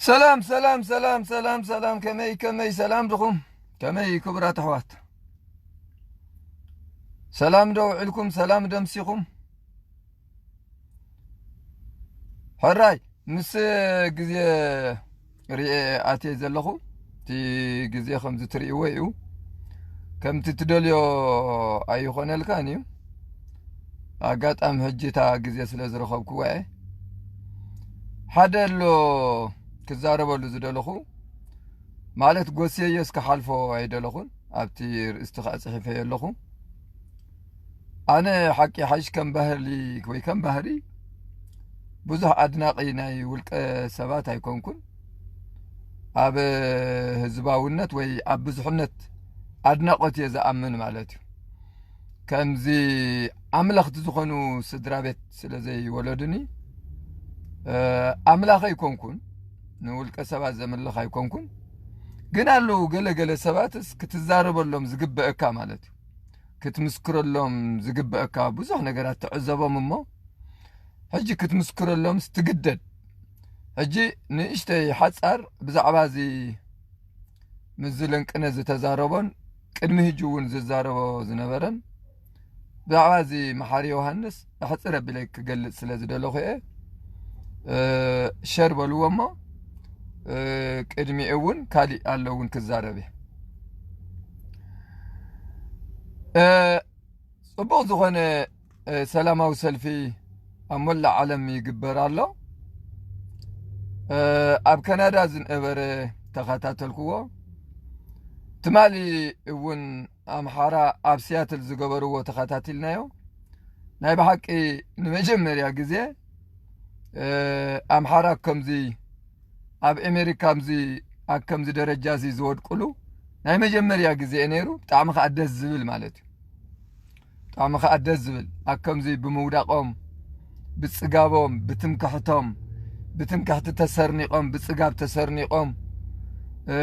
ሰላም ሰላም ሰላም ሰላም ሰላም፣ ከመይ ከመይ፣ ሰላም ድኹም? ከመይ ክቡራት ኣሕዋት፣ ሰላም ዶ ውዕልኩም? ሰላም ደምሲኹም? ሕራይ ምስ ግዜ ርኤ ኣትየ ዘለኹ። እቲ ግዜ ከምዚ ትርእይዎ እዩ። ከምቲ ትደልዮ ኣይኾነልካን እዩ። ኣጋጣሚ ሕጂ እታ ግዜ ስለ ዝረኸብኩዋ እየ። ሓደ ኣሎ ክዛረበሉ ዝደለኹ፣ ማለት ጎስየዮስ ክሓልፎ ኣይደለኹን። ኣብቲ ርእስቲ ከዓ ጽሒፈዮ ኣለኹ። ኣነ ሓቂ ሓሽ ከም ባህሊ ወይ ከም ባህሪ ብዙሕ ኣድናቒ ናይ ውልቀ ሰባት ኣይኮንኩን። ኣብ ህዝባውነት ወይ ኣብ ብዙሕነት ኣድናቖት እየ ዝኣምን ማለት እዩ። ከምዚ ኣምለኽቲ ዝኾኑ ስድራ ቤት ስለ ዘይወለዱኒ፣ እ፣ ኣምላኽ ኣይኮንኩን፣ ንውልቀ ሰባት ዘምልኽ ኣይኮንኩን። ግን ኣለዉ ገለ ገለ ሰባትስ ክትዛረበሎም ዝግበአካ ማለት እዩ። ክትምስክረሎም ዝግበአካ ብዙሕ ነገራት ትዕዘቦም እሞ፣ ሕጂ ክትምስክረሎምስ ትግደድ። ሕጂ ንእሽተይ ሓጻር ብዛዕባ እዚ ምስ ዝለንቅነ ዝተዛረቦን ቅድሚ ሕጂ እውን ዝዛረቦ ዝነበረን ብዛዕባ እዚ መሓሪ ዮሃንስ ኣሕጽር ኣቢለ ክገልጽ ስለ ዝደለኹ እየ። እ፣ ሸር በልዎ እሞ፣ እ፣ ቅድሚኡ እውን ካሊእ ኣሎ እውን ክዛረብ እየ። እ፣ ጽቡቕ ዝኾነ፣ እ፣ ሰላማዊ ሰልፊ ኣብ መላእ ዓለም ይግበር ኣሎ። እ፣ ኣብ ካናዳ ዝነበረ ተኸታተልክዎ። ትማሊ እውን ኣምሓራ ኣብ ሲያትል ዝገበርዎ ተኸታቲልናዮ። ናይ ብሓቂ ንመጀመርያ ግዜ፣ እ፣ ኣምሓራ ከምዚ ኣብ ኣሜሪካ ከምዚ ኣብ ከምዚ ደረጃ እዚ ዝወድቅሉ ናይ መጀመርያ ግዜ እዩ ነይሩ። ብጣዕሚ ከዓ ደስ ዝብል ማለት እዩ። ብጣዕሚ ከዓ ደስ ዝብል ኣብ ከምዚ ብምውዳቖም፣ ብጽጋቦም፣ ብትምክሕቶም፣ ብትምክሕቲ ተሰርኒቖም፣ ብጽጋብ ተሰርኒቖም፣ እ፣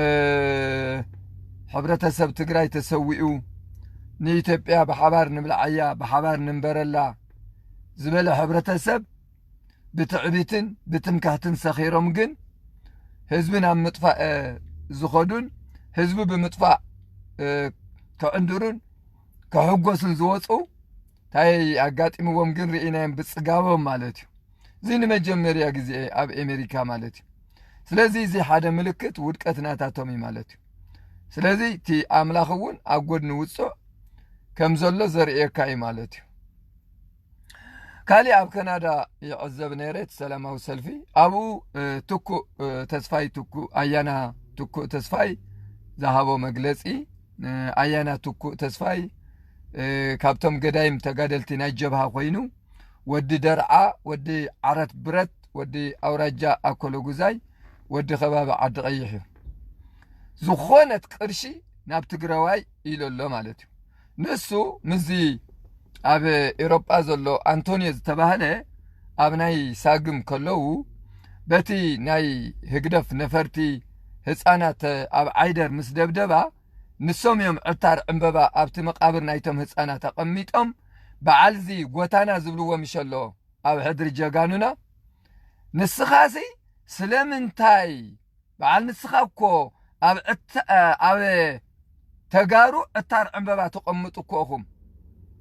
ሕብረተሰብ ትግራይ ተሰዊኡ፣ ንኢትዮጵያ ብሓባር ንብልዓያ፣ ብሓባር ንንበረላ ዝበለ ሕብረተሰብ ብትዕቢትን ብትምክሕትን ሰኺሮም ግን ህዝቢ ናብ ምጥፋእ፣ እ፣ ዝኸዱን ህዝቢ ብምጥፋእ፣ እ፣ ክዕንድሩን ክሕጎሱን ዝወፁ እንታይ ኣጋጢምዎም ግን ርኢናዮም ብፅጋቦም ማለት እዩ። እዚ ንመጀመርያ ግዜ ኣብ ኣሜሪካ ማለት እዩ። ስለዚ እዚ ሓደ ምልክት ውድቀት ናታቶም እዩ ማለት እዩ። ስለዚ እቲ ኣምላኽ እውን ኣብ ጎድኒ ውፁዕ ከም ዘሎ ዘርእየካ እዩ ማለት እዩ። ካሊእ ኣብ ካናዳ ይዕዘብ ነይረ እቲ ሰላማዊ ሰልፊ። ኣብኡ፣ እ፣ ትኩእ፣ እ፣ ተስፋይ ትኩእ፣ ኣያና ትኩእ ተስፋይ ዝሃቦ መግለጺ፣ እ፣ ኣያና ትኩእ ተስፋይ፣ እ፣ ካብቶም ገዳይም ተጋደልቲ ናይ ጀብሃ ኮይኑ፣ ወዲ ደርዓ፣ ወዲ ዓረት ብረት፣ ወዲ ኣውራጃ ኣኮለጉዛይ፣ ወዲ ከባቢ ዓዲ ቀይሕ እዩ። ዝኾነት ቅርሺ ናብ ትግራዋይ ኢሉ ኣሎ ማለት እዩ። ንሱ ምስዚ ኣብ ኤሮጳ ዘሎ ኣንቶንዮ ዝተባህለ ኣብ ናይ ሳግም ከለዉ በቲ ናይ ህግደፍ ነፈርቲ ህፃናት ኣብ ዓይደር ምስ ደብደባ ንሶም እዮም ዕታር ዕምበባ ኣብቲ መቃብር ናይቶም ህፃናት ኣቐሚጦም በዓልዚ ጎታና ዝብልዎ ምሸሎ ኣብ ሕድሪ ጀጋኑና ንስኻሲ ስለምንታይ በዓል ንስኻ እኮ ኣብ ዕት-፣ ኣብ ተጋሩ ዕታር ዕምበባ ተቐምጡ እኮ ኢኹም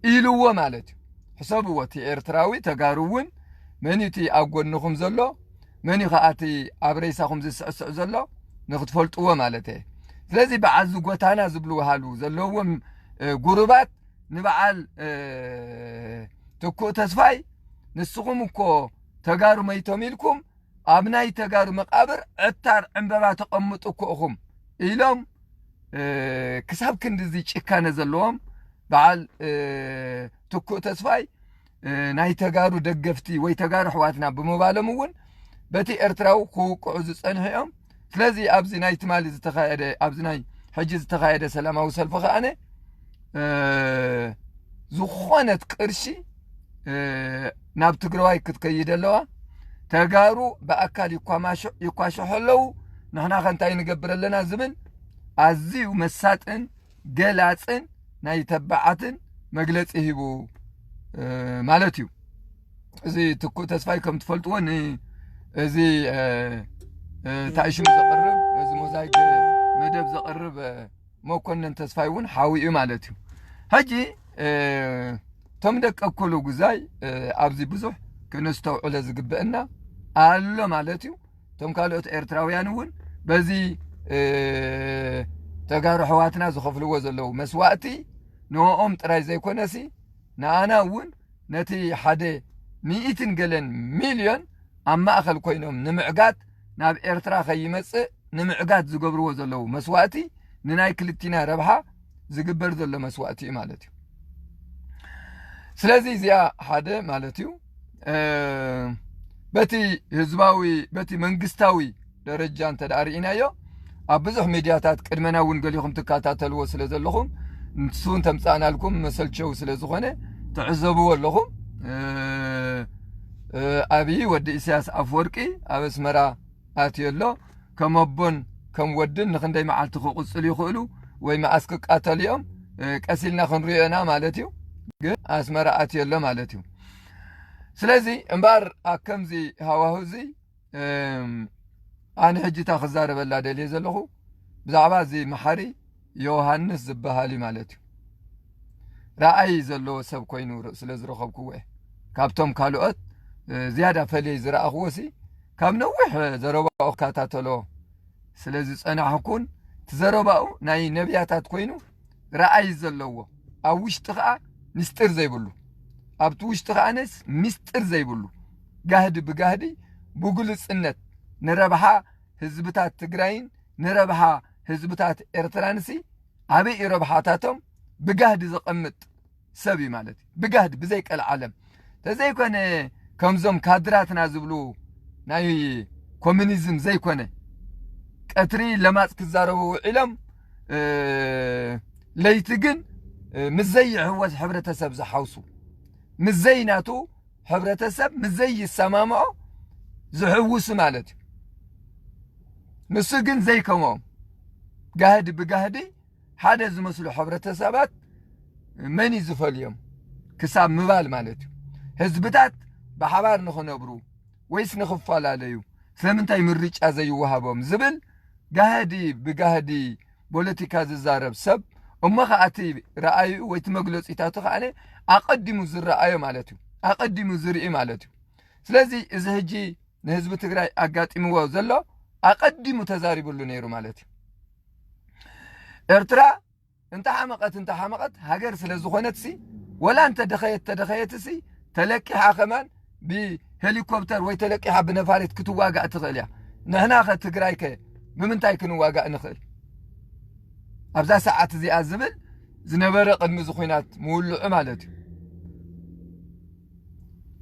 ኢልዎ ማለት እዩ። ሕሰብዎ፣ እቲ ኤርትራዊ ተጋሩ እውን መን እዩ እቲ ኣብ ጎንኹም ዘሎ፣ መን እዩ ከዓ እቲ ኣብ ሬሳኹም ዝስዕስዕ ዘሎ ንክትፈልጥዎ ማለት እየ። ስለዚ በዓል ዝጎታና ዝብሉ ሃሉ ዘለዎም፣ እ፣ ጉሩባት ንበዓል፣ እ፣ ትኩእ ተስፋይ ንስኹም እኮ ተጋሩ መይቶም ኢልኩም ኣብ ናይ ተጋሩ መቃብር ዕታር ዕምበባ ተቐምጡ እኮ ኢኹም ኢሎም፣ እ፣ ክሳብ ክንድዚ ጭካነ ዘለዎም በዓል፣ እ፣ ትኩእ ተስፋይ፣ እ፣ ናይ ተጋሩ ደገፍቲ ወይ ተጋሩ ኣሕዋትና ብምባሎም እውን በቲ ኤርትራዊ ክውቅዑ ዝጸንሑ እዮም። ስለዚ ኣብዚ ናይ ትማሊ ዝተኻየደ፣ ኣብዚ ናይ ሕጂ ዝተኻየደ ሰላማዊ ሰልፊ ከኣነ፣ እ፣ ዝኾነት ቅርሺ፣ እ፣ ናብ ትግራዋይ ክትከይድ ኣለዋ። ተጋሩ ብኣካል ይኳማሽ-፣ ይኳሸሑ ኣለዉ። ንሕና ከ እንታይ ንገብር ኣለና ዝብል ኣዝዩ መሳጥን ገላጽን ናይ ተባዓትን መግለጺ ሂቡ፣ እ፣ ማለት እዩ። እዚ ትኩእ ተስፋይ ከም ትፈልጥዎ ን-፣ እዚ፣ እ፣ እንታይ ሽሙ ዘቕርብ፣ ነዚ ሞዛይክ መደብ ዘቕርብ መኮነን ተስፋይ እውን ሓዊኡ ማለት እዩ። ሕጂ እቶም ደቂ እኩሉ ጉዛይ ኣብዚ ብዙሕ ክነስተውዕሎ ዝግበአና ኣሎ ማለት እዩ። እቶም ካልኦት ኤርትራውያን እውን በዚ ተጋሩ ኣሕዋትና ዝኸፍልዎ ዘለዉ መስዋእቲ ንኦም ጥራይ ዘይኮነሲ ንኣና እውን ነቲ ሓደ ሚእትን ገለን ሚልዮን ኣብ ማእኸል ኮይኖም ንምዕጋት ናብ ኤርትራ ከይመጽእ ንምዕጋት ዝገብርዎ ዘለዉ መስዋእቲ ንናይ ክልቲና ረብሓ ዝግበር ዘሎ መስዋእቲ እዩ ማለት እዩ። ስለዚ እዚኣ ሓደ ማለት እዩ። በቲ ህዝባዊ በቲ መንግስታዊ ደረጃ እንተ ደኣ ርኢናዮ ኣብ ብዙሕ ሚድያታት ቅድመና እውን ገሊኹም ትከታተልዎ ስለ ዘለኹም ንሱ እንተምፃእናልኩም መሰልቸው ስለ ዝኾነ ትዕዘብዎ ኣለኹም። ኣብዪ ወዲ ኢሳያስ ኣፍወርቂ ኣብ ኣስመራ ኣትዮ ኣሎ። ከም ኣቦን ከም ወድን ንክንደይ መዓልቲ ክቕፅሉ ይኽእሉ ወይ መኣስ ክቃተሉ እዮም ቀሲልና ክንሪኦ ኢና ማለት እዩ። ግን ኣስመራ ኣትዮ ኣሎ ማለት እዩ። ስለዚ እምበኣር ኣብ ከምዚ ሃዋሁ እዚ ኣነ ሕጂ እታ ክዛረበላ ደልየ ዘለኹ ብዛዕባ እዚ መሓሪ ዮሃንስ ዝበሃል እዩ ማለት እዩ። ረኣይ ዘለዎ ሰብ ኮይኑ ስለ ዝረኸብክዎ እየ። ካብቶም ካልኦት ዝያዳ ፈልየ ዝረኣኽዎ ሲ ካብ ነዊሕ ዘረባኡ ክከታተሎ ስለ ዝጸናሕኩን እቲ ዘረባኡ ናይ ነቢያታት ኮይኑ ረኣይ ዘለዎ ኣብ ውሽጢ ከኣ ምስጢር ዘይብሉ ኣብቲ ውሽጢ ከኣነስ ምስጢር ዘይብሉ ጋህዲ ብጋህዲ ብግሉጽነት ንረብሓ ህዝብታት ትግራይን ንረብሓ ህዝብታት ኤርትራንሲ ዓበይ ረብሓታቶም ብጋህዲ ዘቐምጥ ሰብ እዩ ማለት እዩ። ብጋህዲ ብዘይ ቀልዓለም ተዘይኮነ ከምዞም ካድራትና ዝብሉ ናይ ኮሚኒዝም ዘይኮነ ቀትሪ ለማፅ ክዛረቡ ውዒሎም ለይቲ ግን ምስ ዘይሕወስ ሕብረተሰብ ዝሓውሱ ምስ ዘይናቱ ሕብረተሰብ ምስ ዘይሰማምዖ ዝሕውሱ ማለት እዩ። ንሱ ግን ዘይከምኦም ጋህዲ ብጋህዲ ሓደ ዝመስሉ ሕብረተሰባት መን እዩ ዝፈልዮም ክሳብ ምባል ማለት እዩ። ህዝብታት ብሓባር ንኽነብሩ ወይስ ንኽፈላለዩ ስለምንታይ ምርጫ ዘይወሃቦም ዝብል ጋህዲ ብጋህዲ ፖለቲካ ዝዛረብ ሰብ እሞ ከዓ እቲ ረኣዩ ወይ እቲ መግለፂታቱ ከዓ ኣቐዲሙ ዝረኣዮ ማለት እዩ። ኣቐዲሙ ዝርኢ ማለት እዩ። ስለዚ እዚ ሕጂ ንህዝቢ ትግራይ ኣጋጢምዎ ዘሎ ኣቐዲሙ ተዛሪብሉ ነይሩ ማለት እዩ። ኤርትራ እንተሓመቐት እንተሓመቐት ሃገር ስለ ዝኾነትሲ ወላ እንተደኸየት ተደኸየትሲ ተለቂሓ ከማን ብሄሊኮፕተር ወይ ተለቂሓ ብነፋሪት ክትዋጋእ ትኽእል እያ። ንሕና ኸ ትግራይ ከ ብምንታይ ክንዋጋእ ንኽእል ኣብዛ ሰዓት እዚኣ ዝብል ዝነበረ ቅድሚ እዚ ኹናት ምውልዑ ማለት እዩ።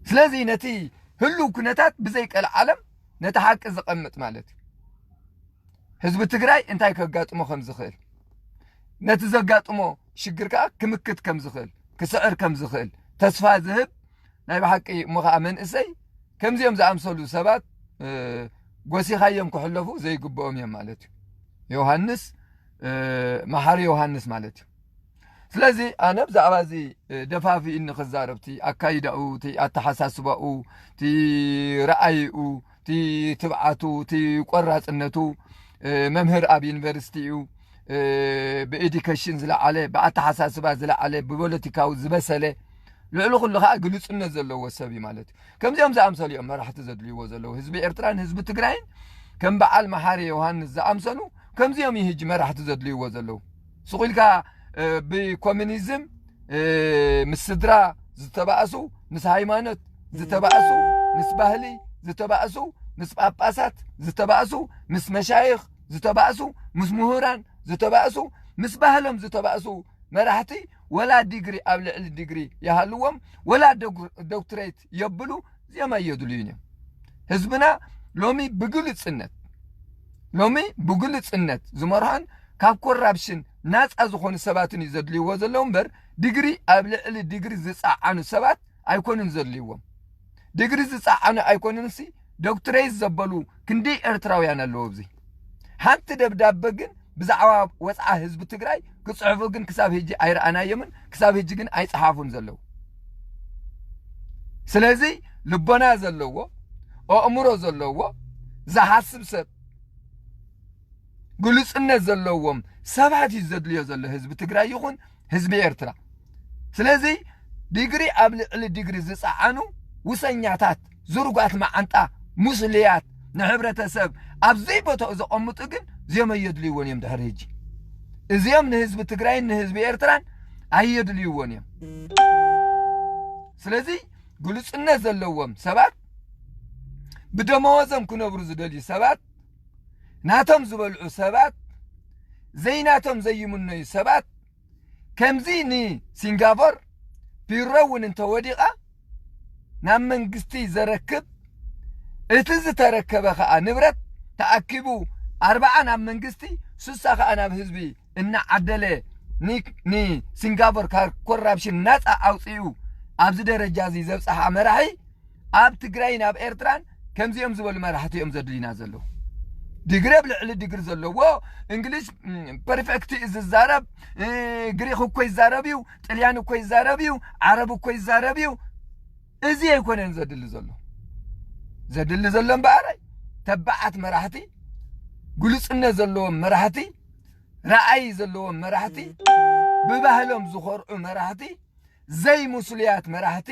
ስለዚ ነቲ ህሉው ኩነታት ብዘይ ቀልዓለም ነቲ ሓቂ ዘቐምጥ ማለት እዩ። ህዝቢ ትግራይ እንታይ ከጋጥሞ ከም ዝኽእል ነቲ ዘጋጥሞ ሽግር ከዓ ክምክት ከም ዝኽእል ክስዕር ከም ዝኽእል ተስፋ ዝህብ ናይ ብሓቂ እሞ ከዓ መንእሰይ ከምዚኦም ዝኣምሰሉ ሰባት ጎሲኻዮም ክሕለፉ ዘይግብኦም እዮም ማለት እዩ። ዮሃንስ መሓሪ ዮሃንስ ማለት እዩ። ስለዚ ኣነ ብዛዕባ እዚ ደፋፊእኒ ክዛረብ እቲ ኣካይዳኡ እቲ ኣተሓሳስባኡ እቲ ረኣይኡ እቲ ትብዓቱ እቲ ቆራፅነቱ መምህር ኣብ ዩኒቨርሲቲ እዩ። ብኤዲኬሽን ዝለዓለ ብኣተሓሳስባ ዝለዓለ ብፖለቲካዊ ዝበሰለ ልዕሊ ኩሉ ከዓ ግልፅነት ዘለዎ ሰብ እዩ ማለት እዩ። ከምዚኦም ዝኣምሰሉ እዮም መራሕቲ ዘድልይዎ ዘለዉ ህዝቢ ኤርትራን ህዝቢ ትግራይን ከም በዓል መሓሪ ዮሃንስ ዝኣምሰሉ ከምዚኦም እዩ ህጂ መራሕቲ ዘድልይዎ ዘለዉ። ስቑ ኢልካ ብኮሚኒዝም ምስ ስድራ ዝተባእሱ ምስ ሃይማኖት ዝተባእሱ ምስ ባህሊ ዝተባእሱ ምስ ጳጳሳት ዝተባእሱ ምስ መሻይኽ ዝተባእሱ ምስ ምሁራን ዝተባእሱ ምስ ባህሎም ዝተባእሱ መራሕቲ ወላ ዲግሪ ኣብ ልዕሊ ዲግሪ ይሃልዎም ወላ ዶክትሬት የብሉ እዚኦም ኣየድልዩን እዮም። ህዝብና ሎሚ ብግልፅነት ሎሚ ብግልፅነት ዝመርሖን ካብ ኮራፕሽን ናፃ ዝኾኑ ሰባትን እዩ ዘድልይዎ ዘለዉ እምበር ዲግሪ ኣብ ልዕሊ ዲግሪ ዝፀዓኑ ሰባት ኣይኮኑን ዘድልይዎም። ዲግሪ ዝፀዓኑ ኣይኮኑንሲ ዶክትሬት ዘበሉ ክንደይ ኤርትራውያን ኣለዉ ኣብዚ። ሓንቲ ደብዳበ ግን ብዛዕባ ወፅዓ ህዝቢ ትግራይ ክፅሕፉ ግን ክሳብ ህጂ ኣይረኣናዮምን ክሳብ ህጂ ግን ኣይፀሓፉን ዘለዉ። ስለዚ ልቦና ዘለዎ ኣእምሮ ዘለዎ ዝሓስብ ሰብ ግሉጽነት ዘለዎም ሰባት እዩ ዘድልዮ ዘሎ ህዝቢ ትግራይ ይኹን ህዝቢ ኤርትራ። ስለዚ ዲግሪ ኣብ ልዕሊ ዲግሪ ዝጸዓኑ ውሰኛታት፣ ዝርጓት መዓንጣ፣ ሙስልያት፣ ንሕብረተሰብ ኣብ ዘይቦታኡ ዘቐምጡ ግን እዚኦም ኣየድልይዎን እዮም ድሕሪ ሕጂ። እዚኦም ንህዝቢ ትግራይን ንህዝቢ ኤርትራን ኣየድልይዎን እዮም። ስለዚ ግሉጽነት ዘለዎም ሰባት፣ ብደመወዞም ክነብሩ ዝደልዩ ሰባት፣ ናቶም ዝበልዑ ሰባት፣ ዘይናቶም ዘይምነዩ ሰባት፣ ከምዚ ንሲንጋፖር ቢሮ እውን እንተወዲቓ ናብ መንግስቲ ዘረክብ፣ እቲ ዝተረከበ ኸኣ ንብረት ተኣኪቡ ኣርብዓ ናብ መንግስቲ፣ ስሳ ኸኣ ናብ ህዝቢ እናዓደለ ኒ-፣ ንሲንጋፖር ካብ ኮራፕሽን ናጻ ኣውጺኡ ኣብዚ ደረጃ እዚ ዘብጽሓ መራሒ ኣብ ትግራይን ኣብ ኤርትራን ከምዚኦም ዝበሉ መራሕቲ እዮም ዘድልዩና ዘለዉ። ዲግሪ ኣብ ልዕሊ ዲግሪ ዘለዎ፣ እንግሊሽ፣ ም፣ ፐርፌክት እዩ ዝዛረብ፣ እ፣ ግሪክ እኮ ይዛረብ እዩ፣ ጥልያን እኮ ይዛረብ እዩ፣ ዓረብ እኮ ይዛረብ እዩ። እዚ ኣይኮነን ዘድሊ ዘሎ። ዘድሊ ዘሎ እምበኣረይ ተባዓት መራሕቲ፣ ግሉጽነት ዘለዎም መራሕቲ፣ ረኣይ ዘለዎም መራሕቲ፣ ብባህሎም ዝኾርዑ መራሕቲ፣ ዘይምስሉያት መራሕቲ፣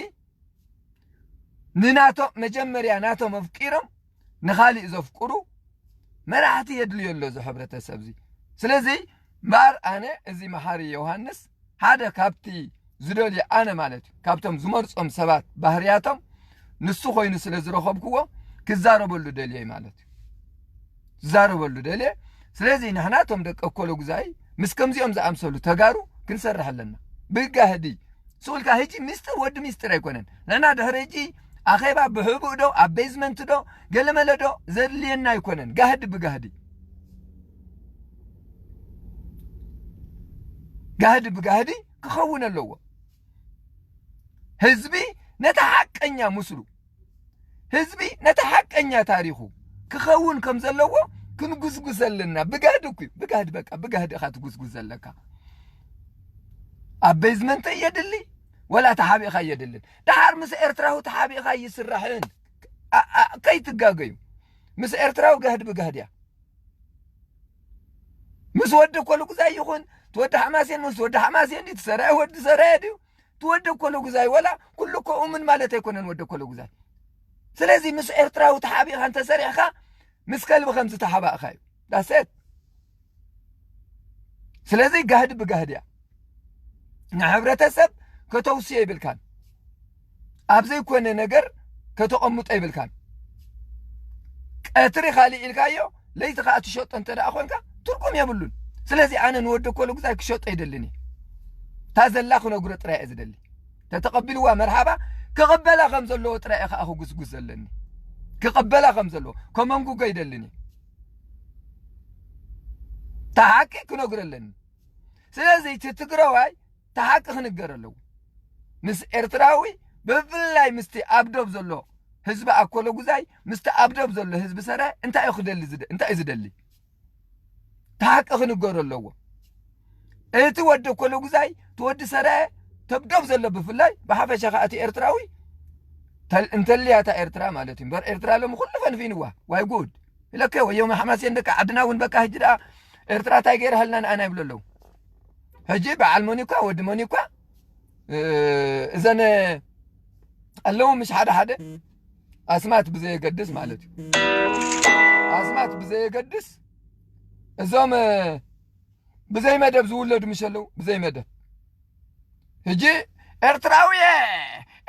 ንናቶም መጀመርያ ናቶም ኣፍቂሮም ንኻሊእ ዘፍቅሩ መራሕቲ የድልዮ ኣሎ እዚ ሕብረተሰብ እዚ። ስለዚ እምበኣር ኣነ እዚ መሓሪ ዮሃንስ ሓደ ካብቲ ዝደልዮ ኣነ ማለት እዩ፣ ካብቶም ዝመርጾም ሰባት ባህርያቶም ንሱ ኮይኑ ስለ ዝረኸብክዎ ክዛረበሉ ደልየ ማለት እዩ። ዝዛረበሉ ደልየ። ስለዚ ንሕና እቶም ደቂ ኣኮለጉዛይ ምስ ከምዚኦም ዝኣምሰሉ ተጋሩ ክንሰርሕ ኣለና። ብጋህዲ ስቕ ኢልካ፣ ሕጂ ሚስጥር ወዲ ሚስጥር ኣይኮነን። ንሕና ድሕሪ ሕጂ ኣኼባ ብሕቡእ ዶ ኣብ ቤዝመንት ዶ ገለመለ ዶ ዘድልየና ኣይኮነን። ጋህዲ ብጋህዲ፣ ጋህዲ ብጋህዲ ክኸውን ኣለዎ። ህዝቢ ነቲ ሓቀኛ ምስሉ፣ ህዝቢ ነቲ ሓቀኛ ታሪኹ ክኸውን ከም ዘለዎ ክንጉስጉስ ኣለና። ብጋህዲ እኮ እዩ፣ ብጋህዲ፣ በቃ ብጋህዲ ኢኻ ትጉስጉስ ዘለካ። ኣብ ቤዝመንት እየድሊ ወላ ተሓቢእኻ እየድልን። ደሓር ምስ ኤርትራዊ ተሓቢእኻ ይስራሕን። ኣ-፣ ኣ-፣ ከይትጋገዩ። ምስ ኤርትራዊ ጋህዲ ብጋህዲ እያ። ምስ ወዲ ኮለጉዛይ ይኹን፣ እቲ ወዲ ሓማሴን ምስ ወዲ ሓማሴን ድዩ፣ እቲ ሰራየ ወዲ ሰራየ ድዩ፣ እቲ ወዲ ኮለጉዛይ ወላ ኩሉ እኮ እሙን ማለት ኣይኮነን ወዲ ኮለጉዛይ። ስለዚ ምስ ኤርትራዊ ተሓቢእኻ እንተሰሪሕኻ፣ ምስ ከልቢ ከም ዝተሓባእኻ እዩ። ዳሴት። ስለዚ ጋህዲ ብጋህዲ እያ። ንሕብረተሰብ ከተውስዮ ይብልካን። ኣብ ዘይኮነ ነገር ከተቐምጦ ይብልካን። ቀትሪ ካልእ ኢልካዮ፣ ለይቲ ከኣ ትሸጦ እንተ ደኣ ኮንካ፣ ትርጉም የብሉን። ስለዚ ኣነ ንወዲ ኮለጉዛይ ክሸጦ ኣይደልን እየ። እታ ዘላ ክነግሮ ጥራይ እየ ዝደሊ። ተተቐቢልዋ መርሓባ፣ ክቕበላ ከም ዘለዎ ጥራይ እየ ከኣ ክጉስጉስ ዘለኒ። ክቕበላ ከም ዘለዎ፣ ከመንጉጎ ኣይደልን እየ። እታ ሓቂ ክነግሮ ኣለኒ። ስለዚ እቲ ትግራዋይ እታ ሓቂ ክንገር ኣለዎ። ምስ ኤርትራዊ፣ ብፍላይ ምስቲ ኣብ ዶብ ዘሎ ህዝቢ ኣኮለጉዛይ፣ ምስቲ ኣብ ዶብ ዘሎ ህዝቢ ሰራየ እንታይ እዩ ክደሊ ዝደ-፣ እንታይ እዩ ዝደሊ? እታ ሓቂ ክንገር ኣለዎ። እቲ ወዲ ኣኮለጉዛይ፣ እቲ ወዲ ሰራየ፣ ተብ ዶብ ዘሎ ብፍላይ፣ ብሓፈሻ ከኣ እቲ ኤርትራዊ፣ ተል-፣ እንተልያ እታ ኤርትራ ማለት እዩ። እምበር ኤርትራ ሎሚ ኩሉ ፈንፊንዋ። ዋይ ጉድ። ኢለከ ወዮም ሓማሴን ደቂ ዓድና እውን በቃ ሕጂ ደኣ ኤርትራ እንታይ ገይርሃልና ንኣና ይብሉ ኣለዉ። ሕጂ በዓል መን እኳ ወዲ መን እኳ፣ እ፣ እዘን ኣለዉ ምሽ ሓደ ሓደ ኣስማት ብዘየገድስ ማለት እዩ። ኣስማት ብዘየገድስ እዞም፣ እ፣ ብዘይ መደብ ዝውለዱ ምሽ ኣለዉ፣ ብዘይ መደብ። ሕጂ ኤርትራዊ እየ፣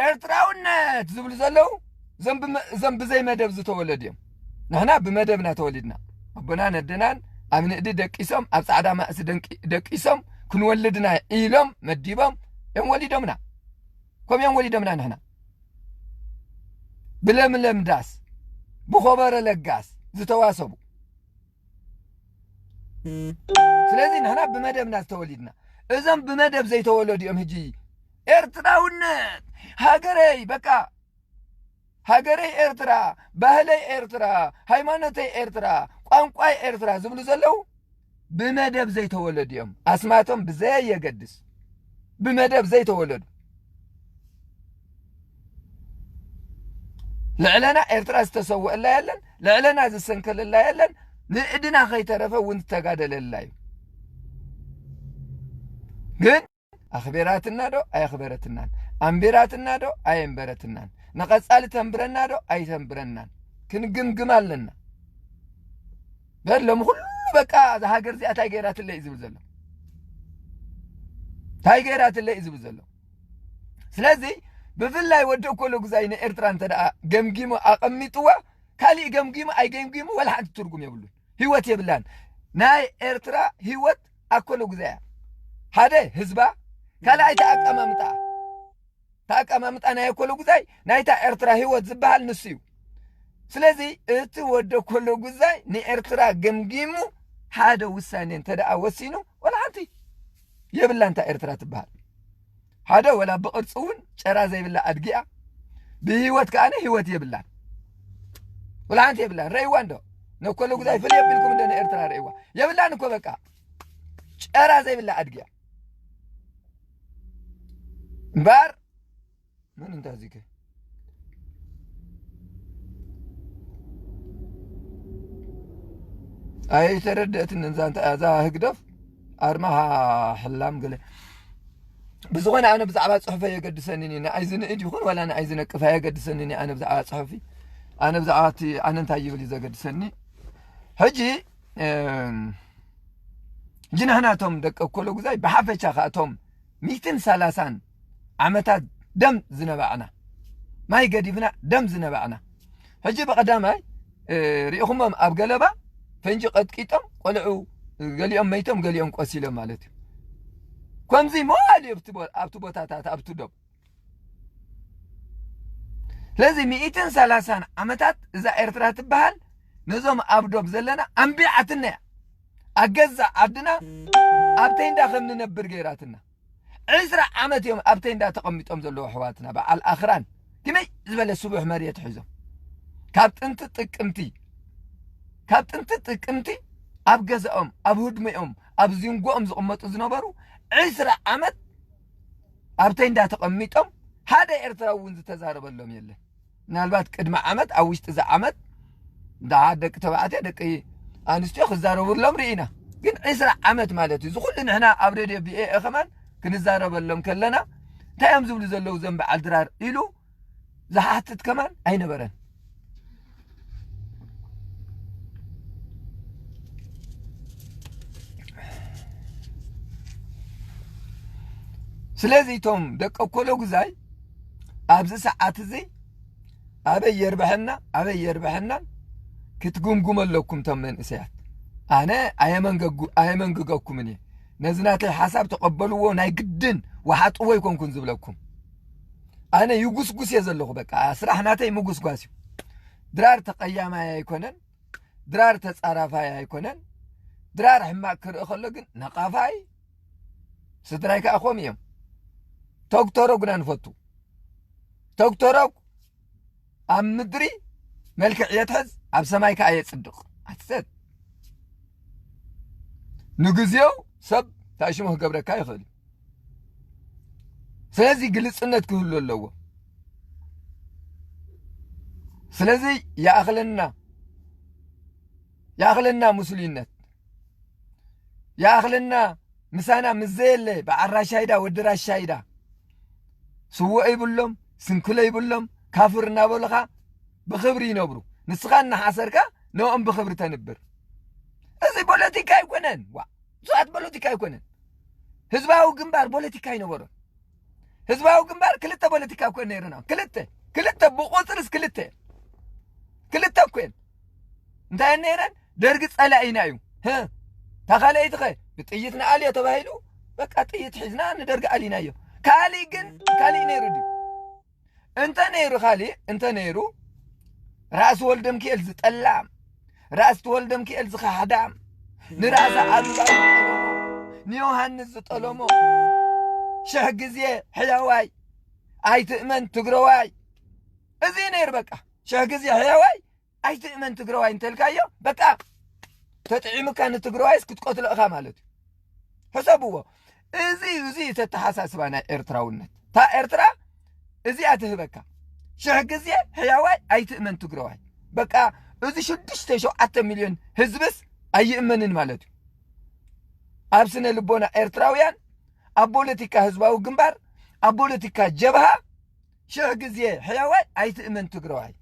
ኤርትራውነት ዝብሉ ዘለዉ እዞም ብመ-፣ እዞም ብዘይ መደብ ዝተወለዱ እዮም። ንሕና ብመደብና ተወሊድና። ኣቦናን ኣደናን ኣብ ንእዲ ደቂሶም፣ ኣብ ጻዕዳ ማእሲ ደንቂ-፣ ደቂሶም ክንወልድና ኢሎም መዲቦም እዮም ወሊዶምና። ከምኡ እዮም ወሊዶምና ንሕና። ብለምለም ዳስ፣ ብኾበረ ለጋስ ዝተዋሰቡ። ስለዚ ንሕና ብመደብና ዝተወሊድና። እዞም ብመደብ ዘይተወለዱ እዮም ሕጂ ኤርትራውነት፣ ሃገረይ፣ በቃ ሃገረይ ኤርትራ፣ ባህለይ ኤርትራ፣ ሃይማኖተይ ኤርትራ፣ ቋንቋይ ኤርትራ ዝብሉ ዘለዉ ብመደብ ዘይተወለዱ እዮም። ኣስማቶም ብዘየገድስ ብመደብ ዘይተወለዱ። ልዕለና ኤርትራ ዝተሰወአላ የለን፣ ልዕለና ዝሰንከለላ የለን። ንእድና ከይተረፈ እውን ዝተጋደለላ እዩ። ግን ኣኽቢራትና ዶ ኣየኽበረትናን? ኣንቢራትና ዶ ኣየንበረትናን? ንቐጻሊ ተንብረና ዶ ኣይተንብረናን? ክንግምግም ኣለና። በል፣ ሎሚ ኩሉ በቃ እዛ ሃገር እዚኣ እንታይ ገይራትለይ እዩ ዝብል ዘሎ። እንታይ ገይራትለይ እዩ ዝብል ዘሎ። ስለዚ ብፍላይ ወዲ እኮሎ ግዛይ ንኤርትራ እንተ ደኣ ገምጊሙ ኣቐሚጥዋ፣ ካሊእ ገምጊሙ ኣይገምጊሙ ወላ ሓንቲ ትርጉም የብሉን። ህይወት የብላን። ናይ ኤርትራ ህይወት ኣኮሎ ግዛያ። ሓደ ህዝባ፣ ካልኣይ ተኣቀማምጣ። ተኣቀማምጣ ናይ ኣኮሎ ግዛይ ናይታ ኤርትራ ህይወት ዝበሃል ንሱ እዩ። ስለዚ እቲ ወዲ ኣኮሎ ግዛይ ንኤርትራ ገምጊሙ ሓደ ውሳኔ እንተ ደኣ ወሲኑ፣ ወላ ሓንቲ የብላን እታ ኤርትራ ትበሃል። ሓደ ወላ ብቕርጺ እውን ጨራ ዘይብላ ኣድጊ እያ። ብህይወት ከኣ ህይወት የብላን። ወላ ሓንቲ የብላን። ረእይዋ እንዶ? ነኮሎ ጉዛይ ፍል የብልኩም እንዶ ንኤርትራ ረእይዋ? የብላን እኮ በቃ። ጨራ ዘይብላ ኣድጊ እያ። እምበኣር ምን እንታዚከ? ኣይተረድአትንን እዛ እንታ-፣ እዛ ህግደፍ ኣርማ ሕላም ገለ። ብዝኾነ ኣነ ብዛዕባ ጽሑፈይ የገድሰንን እዩ። ንኣይ ዝንእድ ይኹን ዋላ ንኣይ ዝነቅፍ ኣየገድሰንን እዩ። ኣነ ብዛዕባ ጽሑፊ፣ ኣነ ብዛዕባ እቲ ኣነ እንታይ ይብል እዩ ዘገድሰኒ። ሕጂ፣ እም፣ ሕጂ ንሕና እቶም ደቂ ኣኮሎ ጉዛይ ብሓፈሻ ከኣ እቶም ሚእትን ሰላሳን ዓመታት ደም ዝነባዕና፣ ማይ ገዲፍና ደም ዝነባዕና። ሕጂ ብቐዳማይ፣ እ፣ ሪኢኹሞም ኣብ ገለባ ፈንጂ ቀጥቂጦም ቆልዑ ገሊኦም መይቶም ገሊኦም ቆሲሎም ማለት እዩ። ከምዚ መዋል እዩ ኣብቲ ቦ-፣ ኣብቲ ቦታታት ኣብቲ ዶብ። ስለዚ ሚእትን ሰላሳን ዓመታት እዛ ኤርትራ ትበሃል ነዞም ኣብ ዶብ ዘለና ኣንቢዓትና እያ። ኣብ ገዛእ ዓድና ኣብ ቴንዳ ከም ንነብር ገይራትና። ዕስራ ዓመት እዮም ኣብ ቴንዳ ተቐሚጦም ዘለዉ ኣሕዋትና በዓል ኣኽራን። ከመይ ዝበለ ስቡሕ መሬት ሒዞም። ካብ ጥንቲ ጥቅምቲ፣ ካብ ጥንቲ ጥቅምቲ ኣብ ገዛኦም፣ ኣብ ህድሞኦም፣ ኣብ ዚንጎኦም ዝቕመጡ ዝነበሩ ዕስራ ዓመት ኣብ ቴንዳ ተቐሚጦም ሓደ ኤርትራዊ እውን ዝተዛረበሎም የለን። ምናልባት ቅድሚ ዓመት፣ ኣብ ውሽጢ እዚ ዓመት፣ ደሓር ደቂ ተባዕትዮ፣ ደቂ ኣንስትዮ ክዛረቡሎም ርኢና። ግን ዕስራ ዓመት ማለት እዩ። እዚ ኩሉ ንሕና ኣብ ሬድዮ ቪኦኤ ከማን ክንዛረበሎም ከለና፣ እንታይ እዮም ዝብሉ ዘለዉ እዞም በዓል ድራር ኢሉ ዝሓትት ከማን ኣይነበረን። ስለዚ እቶም ደቂ ኣኮሎ ጉዛይ ኣብዚ ሰዓት እዚ ኣበይ የርብሐና፣ ኣበይ የርብሐናን ክትግምግሙ ኣለኩም እቶም መንእሰያት። ኣነ ኣየመንገጉ-፣ ኣየመንግገኩምን እየ። ነዚ ናተይ ሓሳብ ተቐበልዎ፣ ናይ ግድን ወሓጥዎ ኣይኮንኩን ዝብለኩም። ኣነ ይጉስጉስ እየ ዘለኹ። በቃ ስራሕ ናተይ ምጉስጓስ እዩ። ድራር ተቐያማይ ኣይኮነን፣ ድራር ተጻራፋይ ኣይኮነን። ድራር ሕማቕ ክርኢ ከሎ ግን ነቓፋይ፣ ስድራይ ከኣ ከምኡ እዮም። ቶግቶሮ ግና ንፈቱ። ቶግቶሮ ኣብ ምድሪ መልክዕ የትሕዝ፣ ኣብ ሰማይ ከኣ የጽድቕ። ኣትሰት ንግዜኡ ሰብ ታሽሙ ክገብረካ ይኽእል እዩ። ስለዚ ግልጽነት ክህሉ ኣለዎ። ስለዚ ይኣኽለና፣ ይኣኽለና ምስሉይነት፣ ይኣኽለና ምሳና ምስ ዘየለ በዓል ራሻይዳ ወዲ ራሻይዳ ስውእ ይብሎም፣ ስንኩለ ይብሎም፣ ካፍር እናበሉኻ ብኽብሪ ይነብሩ። ንስኻ እናሓሰርካ ንኦም ብኽብሪ ተንብር። እዚ ፖለቲካ ኣይኮነን። ዋ፣ ብዙሓት ፖለቲካ ኣይኮነን። ህዝባዊ ግንባር ፖለቲካ ኣይነበሮን። ህዝባዊ ግንባር ክልተ ፖለቲካ እኮ ነይሩና። ክልተ፣ ክልተ ብቁጽርስ ክልተ። ክልተ እኮ እየን። እንታይ እየን ነይረን? ደርጊ ጸላኢና እዩ። ህ፣ እታ ካልኣይቲ ኸ ብጥይት ንኣልዮ ተባሂሉ፣ በቃ ጥይት ሒዝና ንደርጊ ኣሊናዮ። ካሊእ ግን፣ ካሊእ ነይሩ ድዩ? እንተ ነይሩ፣ ካሊእ እንተ ነይሩ፣ ራእሲ ወልደምኪኤል ዝጠላም፣ ራእሲ ወልደምኪኤል ዝኸሓዳም፣ ንራእሲ ኣሉላ ዝጠለሞ፣ ንዮሃንስ ዝጠለሞ፣ ሽሕ ግዜ ሕያዋይ ኣይትእመን ትግረዋይ። እዚ ነይሩ በቃ። ሽሕ ግዜ ሕያዋይ ኣይትእመን ትግረዋይ እንተልካዮ፣ በቃ ተጥዒምካ ንትግረዋይስ ክትቀትሎ ኢኻ ማለት እዩ። ሕሰብዎ። እዚ፣ እዚ እዩ ተተሓሳስባ ናይ ኤርትራውነት። እታ ኤርትራ እዚኣ ትህበካ። ሽሕ ግዜ ሕያዋይ ኣይትእመን ትግረዋይ። በቃ እዚ ሽዱሽተ ሸውዓተ ሚልዮን ህዝብስ ኣይእመንን ማለት እዩ። ኣብ ስነ ልቦና ኤርትራውያን፣ ኣብ ፖለቲካ ህዝባዊ ግንባር፣ ኣብ ፖለቲካ ጀብሃ ሽሕ ግዜ ሕያዋይ ኣይትእመን ትግራዋይ።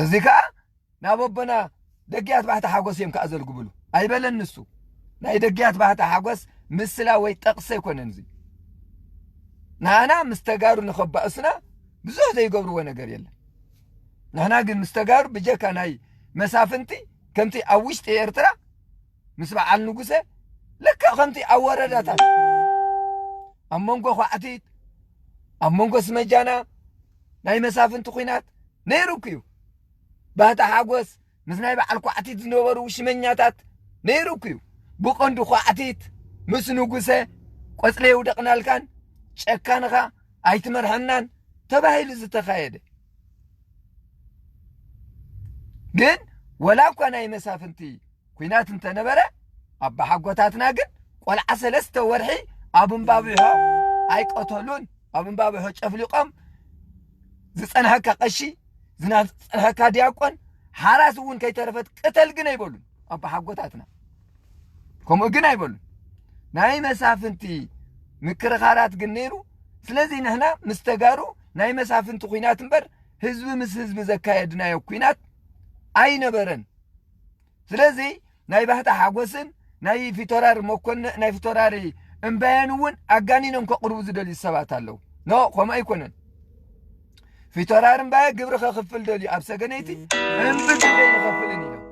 እዚ ከኣ ናብ ኣቦና ደግያት ባህታ ሓጎስ እዮም ከኣ ዘልግብሉ ኣይበለን ንሱ። ናይ ደግያት ባህታ ሓጎስ ምስላ ወይ ጠቕሲ ኣይኮነን እዚ። ንኣና ምስ ተጋሩ ንኸባእሱና ብዙሕ ዘይገብርዎ ነገር የለን። ንሕና ግን ምስ ተጋሩ ብጀካ ናይ መሳፍንቲ ከምቲ ኣብ ውሽጢ ኤርትራ ምስ በዓል ንጉሰ ልክዕ ከምቲ ኣብ ወረዳታት ኣብ መንጎ ኳዕቲት ኣብ መንጎ ስመጃና ናይ መሳፍንቲ ኲናት ነይሩ እኮ እዩ። ባህታ ሓጎስ ምስ ናይ በዓል ኳዕቲት ዝነበሩ ሽመኛታት ነይሩ እኮ እዩ። ብቐንዱ ኳዕቲት ምስ ንጉሰ ቆጽሊ የውደቕናልካን ጨካንኻ ኣይትመርሐናን ተባሂሉ ዝተኻየደ። ግን ወላ እኳ ናይ መሳፍንቲ ኲናት እንተነበረ ኣባሓጎታትና ግን ቆልዓ ሰለስተ ወርሒ ኣብ እምባብሖ ኣይቀተሉን። ኣብ እምባብሖ ጨፍሊቖም ዝጸንሐካ ቀሺ ዝጸንሐካ ዲያቆን ሓራስ እውን ከይተረፈት ቅተል ግን ኣይበሉን ኣባሓጎታትና። ከምኡ ግን ኣይበሉን። ናይ መሳፍንቲ ምክርኻራት ግን ነይሩ። ስለዚ ንሕና ምስ ተጋሩ ናይ መሳፍንቲ ኲናት እምበር ህዝቢ ምስ ህዝቢ ዘካየድናዮ ኲናት ኣይነበረን። ስለዚ ናይ ባህታ ሓጎስን ናይ ፊቶራሪ መኮነ ናይ ፊቶራሪ እምባየን እውን ኣጋኒኖም ከቕርቡ ዝደልዩ ሰባት ኣለዉ። ኖ፣ ከምኡ ኣይኮነን። ፊቶራሪ እምባየ ግብሪ ከኽፍል ደልዩ ኣብ ሰገነይቲ እምቢ ግብረይ ንኸፍልን ኢሎም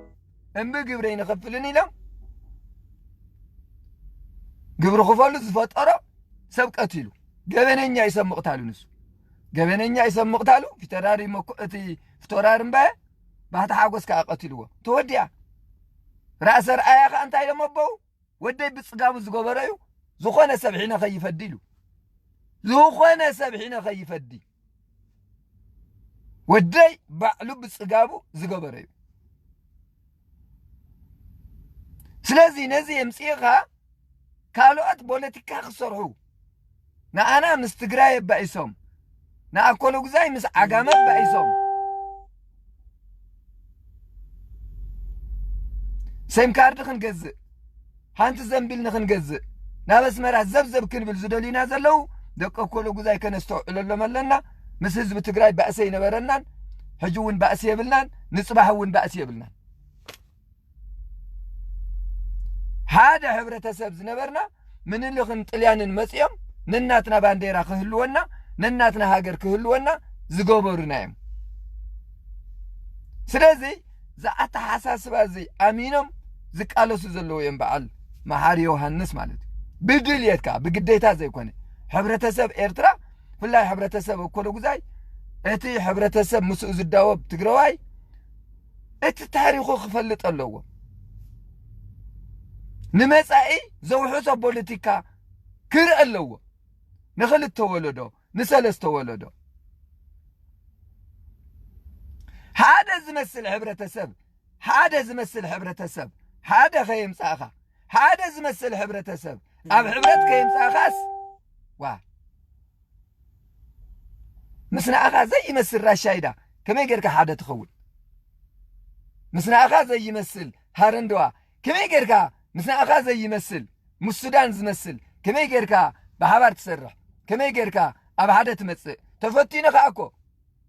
እምቢ ግብረይ ንኸፍልን ኢሎም ግብሪ ክፈሉ ዝፈጠሮ ሰብ ቀቲሉ ገበነኛ እዩ ሰብ ምቕታሉ። ንሱ ገበነኛ እዩ ሰብ ምቕታሉ። ፊተራሪ መኮ እቲ ፊቶራሪ እምባየ ባህታ ሓጎስ ከዓ ቀቲልዎ። ተወዲያ ራእሰ ርኣያ ከዓ እንታይ ኢሎም ኣቦው ወደይ ብፅጋቡ ዝገበረ እዩ። ዝኾነ ሰብ ሒነ ከይፈዲ ኢሉ ዝኾነ ሰብ ሒነ ከይፈዲ ወደይ ባዕሉ ብፅጋቡ ዝገበረ እዩ። ስለዚ ነዚ የምፅእኻ ካልኦት ፖለቲካ ክሰርሑ ንኣና ምስ ትግራይ ኣባኢሶም ንኣኮሎ ጉዛይ ምስ ዓጋመ ኣባኢሶም ሴም ካርድ ክንገዝእ ሓንቲ ዘንቢል ንኽንገዝእ ናብ ኣስመራ ዘብዘብ ክንብል ዝደልዩና ዘለዉ ደቂ ኣኮሎ ጉዛይ ከነስተውዕለሎም ኣለና። ምስ ህዝቢ ትግራይ ባእሲ ኣይነበረናን፣ ሕጂ እውን ባእሲ የብልናን፣ ንፅባሕ እውን ባእሲ የብልናን። ሓደ ሕብረተሰብ ዝነበርና ምንልኽን ጥልያንን መፂኦም ነናትና ባንዴራ ክህልወና ነናትና ሃገር ክህልወና ዝገበሩና እዮም። ስለዚ ዝኣተሓሳስባ እዚ ኣሚኖም ዝቃለሱ ዘለዉ እዮም በዓል መሓሪ ዮሃንስ ማለት እዩ። ብድልየት ከዓ ብግዴታ ዘይኮነ ሕብረተሰብ ኤርትራ ብፍላይ ሕብረተሰብ ኣኮሎ ጉዛይ እቲ ሕብረተሰብ ምስኡ ዝዳወብ ትግረዋይ እቲ ታሪኹ ክፈልጥ ኣለዎ። ንመጻኢ ዘውሕሶ ፖለቲካ ክርኢ ኣለዎ። ንኽልተ ወለዶ ንሰለስተ ወለዶ ሓደ ዝመስል ሕብረተሰብ ሓደ ዝመስል ሕብረተሰብ ሓደ ከየምጻእኻ ሓደ ዝመስል ሕብረተሰብ ኣብ ሕብረት ከየምጻእኻስ ዋ ምስ ንኣኻ ዘይመስል ራሻይዳ ከመይ ጌርካ ሓደ ትኸውን? ምስ ንኣኻ ዘይመስል ሃረንድዋ ከመይ ጌርካ ምስ ንኣኻ ዘይመስል ምስ ሱዳን ዝመስል ከመይ ጌርካ ብሓባር ትሰርሕ? ከመይ ጌርካ ኣብ ሓደ ትመጽእ? ተፈቲኑ ከኣ እኮ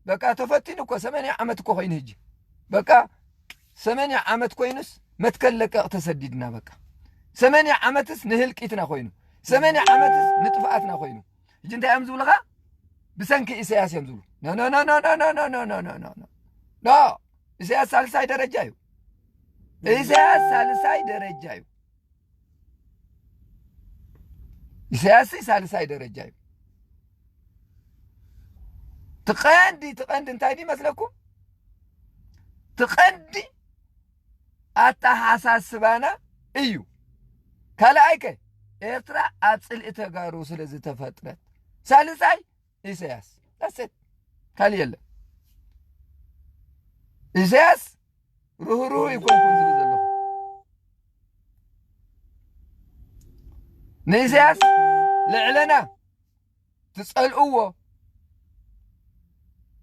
በቃ ተፈቲኑ እኮ ሰመንያ ዓመት እኮ ኮይኑ ሕጂ በቃ ሰመንያ ዓመት ኮይኑስ መትከል ለቀቕ ተሰዲድና በቃ ሰመንያ ዓመትስ ንህልቂትና ኮይኑ ሰመንያ ዓመትስ ንጥፍኣትና ኮይኑ ሕጂ እንታይ እዮም ዝብሉኻ? ብሰንኪ ኢሳያስ እዮም ዝብሉ። ኖ ኖ ኖ ኖ ኖ ኖ ኖ ኖ ኖ ኖ ኖ ኢሳያስ ሳልሳይ ደረጃ እዩ። ኢሳያስ ሳልሳይ ደረጃ እዩ። ኢሳያስ ሳልሳይ ደረጃ እዩ። ትቐንዲ ትቐንዲ እንታይ ድዩ መስለኩም? ትቐንዲ ኣተሓሳስባና እዩ። ካልኣይ ከ ኤርትራ ኣብ ጽልኢ ተጋሩ ስለ ዝተፈጥረት። ሳልሳይ ኢሳያስ ዳሴት ካልእ የለን። ኢሳያስ ርህሩህ ይኮንኩን ዝብል ዘለኹ ንኢሳያስ ልዕለና ትጸልእዎ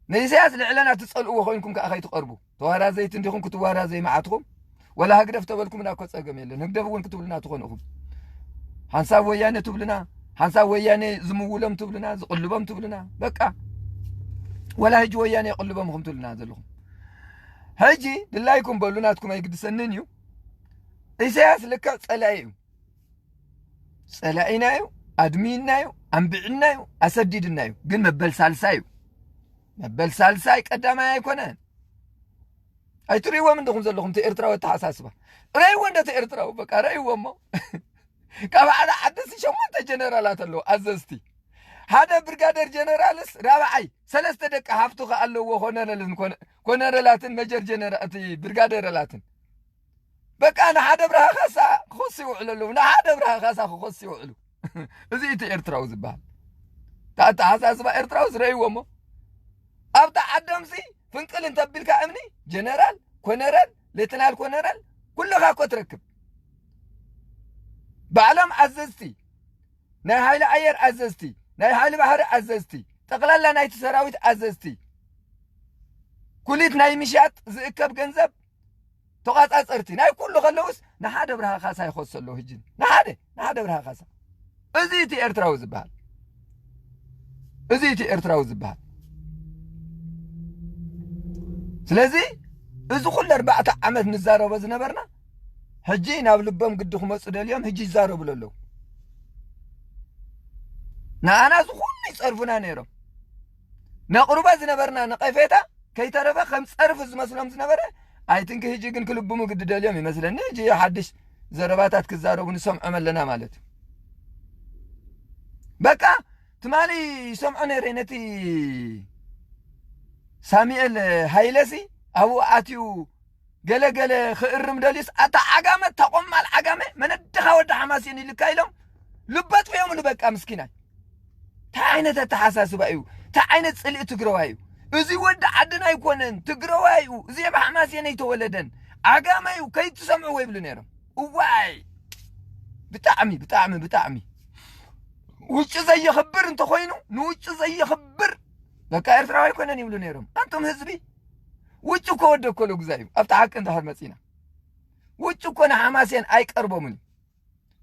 ንኢሳያስ ልዕለና ትጸልእዎ ኮይንኩም ከኣ ከይትቐርቡ። ተዋራዘይቲ እንዲኹም ክትዋራዘይ መዓትኹም። ወላ ህግደፍ ተበልኩምና እኮ ጸገም የለን። ህግደፍ እውን ክትብሉና ትኾኑ ኢኹም። ሓንሳብ ወያነ ትብሉና፣ ሓንሳብ ወያነ ዝምውሎም ትብሉና፣ ዝቕልቦም ትብሉና። በቃ። ወላ ሕጂ ወያነ የቕልቦም ኢኹም ትብሉና ዘለኹም። ሕጂ ድላይኩም በሉ፣ ናትኩም ኣይግድሰንን እዩ። ኢሳያስ ልክዕ ጸላኢ እዩ። ጸላኢና እዩ፣ ኣድሚና እዩ፣ ኣንቢዕና እዩ፣ ኣሰዲድና እዩ። ግን መበል ሳልሳይ እዩ። መበል ሳልሳይ ቀዳማይ ኣይኮነን። ኣይትርእይዎም እንዲኹም ዘለኹም እቲ ኤርትራዊ ኣተሓሳስባ። ረእይዎ እንደ እቲ ኤርትራዊ፣ በቃ ረእይዎ እሞ። ካብ ሓደ ዓዲ ሸሞንተ ጀነራላት ኣለዉ፣ ኣዘዝቲ። ሓደ ብርጋደር ጀነራልስ ራብዓይ፣ ሰለስተ ደቂ ሃፍቱ ከኣ ኣለዎ፣ ኮነረልን ኮነ-፣ ኮነረላትን መጀር ጀነራ-፣ እቲ ብርጋደረላትን። በቃ ንሓደ ብርሃ ካሳ ክኸሱ ይውዕሉ ኣለዉ፣ ንሓደ ብርሃ ካሳ ክኸሱ ይውዕሉ። እዚ እቲ ኤርትራዊ ዝበሃል። እቲ ኣተሓሳስባ ኤርትራዊ ዝረእይዎ እሞ። ኣብታ ዓዶምሲ ፍንቅል እንተቢልካ እምኒ፣ ጀነራል፣ ኮነረል፣ ሌተናል ኮነረል፣ ኩልኻ እኮ ትረክብ። ባዕሎም ኣዘዝቲ፣ ናይ ሃይሊ ኣየር ኣዘዝቲ፣ ናይ ሃይሊ ባሕሪ ኣዘዝቲ፣ ጠቕላላ ናይቲ ሰራዊት ኣዘዝቲ፣ ኩሊት ናይ ምሻጥ ዝእከብ ገንዘብ ተቋጻጸርቲ፣ ናይ ኩሉ ከለውስ ንሓደ ብርሃ ካሳ ይኸሱ ኣለዉ። ሕጂ ንሓደ፣ ንሓደ ብርሃ ካሳ። እዚ እቲ ኤርትራዊ ዝበሃል። እዚ እቲ ኤርትራዊ ዝበሃል። ስለዚ እዚ ኩሉ ኣርባዕተ ዓመት ንዛረቦ ዝነበርና፣ ሕጂ ናብ ልቦም ግዲ ክመጹ ደልዮም፣ ሕጂ ይዛረቡሉ ኣለዉ። ንኣና እዚ ኩሉ ይጸርፉና ነይሮም። ነቕርቦ ዝነበርና ነቐፌታ ከይተረፈ ከም ጸርፊ ዝመስሎም ዝነበረ፣ ኣይትንኪ ሕጂ ግን ክልብሙ ግዲ ደልዮም ይመስለኒ። ሕጂ ሓድሽ ዘረባታት ክዛረቡ ንሰምዖም ኣለና ማለት እዩ። በቃ ትማሊ ይሰምዖ ነይረ ነቲ ሳሙኤል ሃይለሲ ኣብኡ ኣትዩ ገለ ገለ ክእርም ደልዩስ፣ ኣታ ዓጋመ፣ ተቆማል ዓጋመ፣ መነድኻ ወዲ ሓማሴን ኢልካ ኢሎም ልበጥፍዮምሉ። በቃ ምስኪናይ። እንታይ ዓይነት ኣተሓሳስባ እዩ? እንታይ ዓይነት ጽልኢ ትግረዋይ እዩ? እዚ ወዲ ዓድና ኣይኮነን፣ ትግረዋይ እዩ። እዚ ኣብ ሓማሴን ኣይተወለደን፣ ዓጋመ እዩ፣ ከይትሰምዕዎ ይብሉ ነይሮም። እዋይ! ብጣዕሚ፣ ብጣዕሚ፣ ብጣዕሚ። ውጩ ዘየኽብር እንተኾይኑ፣ ንውጩ ዘየኽብር፣ በቃ ኤርትራዊ ኣይኮነን ይብሉ ነይሮም። ኣንቱም ህዝቢ፣ ውጩ እኮ ወዲ ኮሎጉዛይ እዩ። ኣብቲ ሓቂ እንድሕር መጺና፣ ውጩ እኮ ንሓማሴን ኣይቀርቦምን እዩ።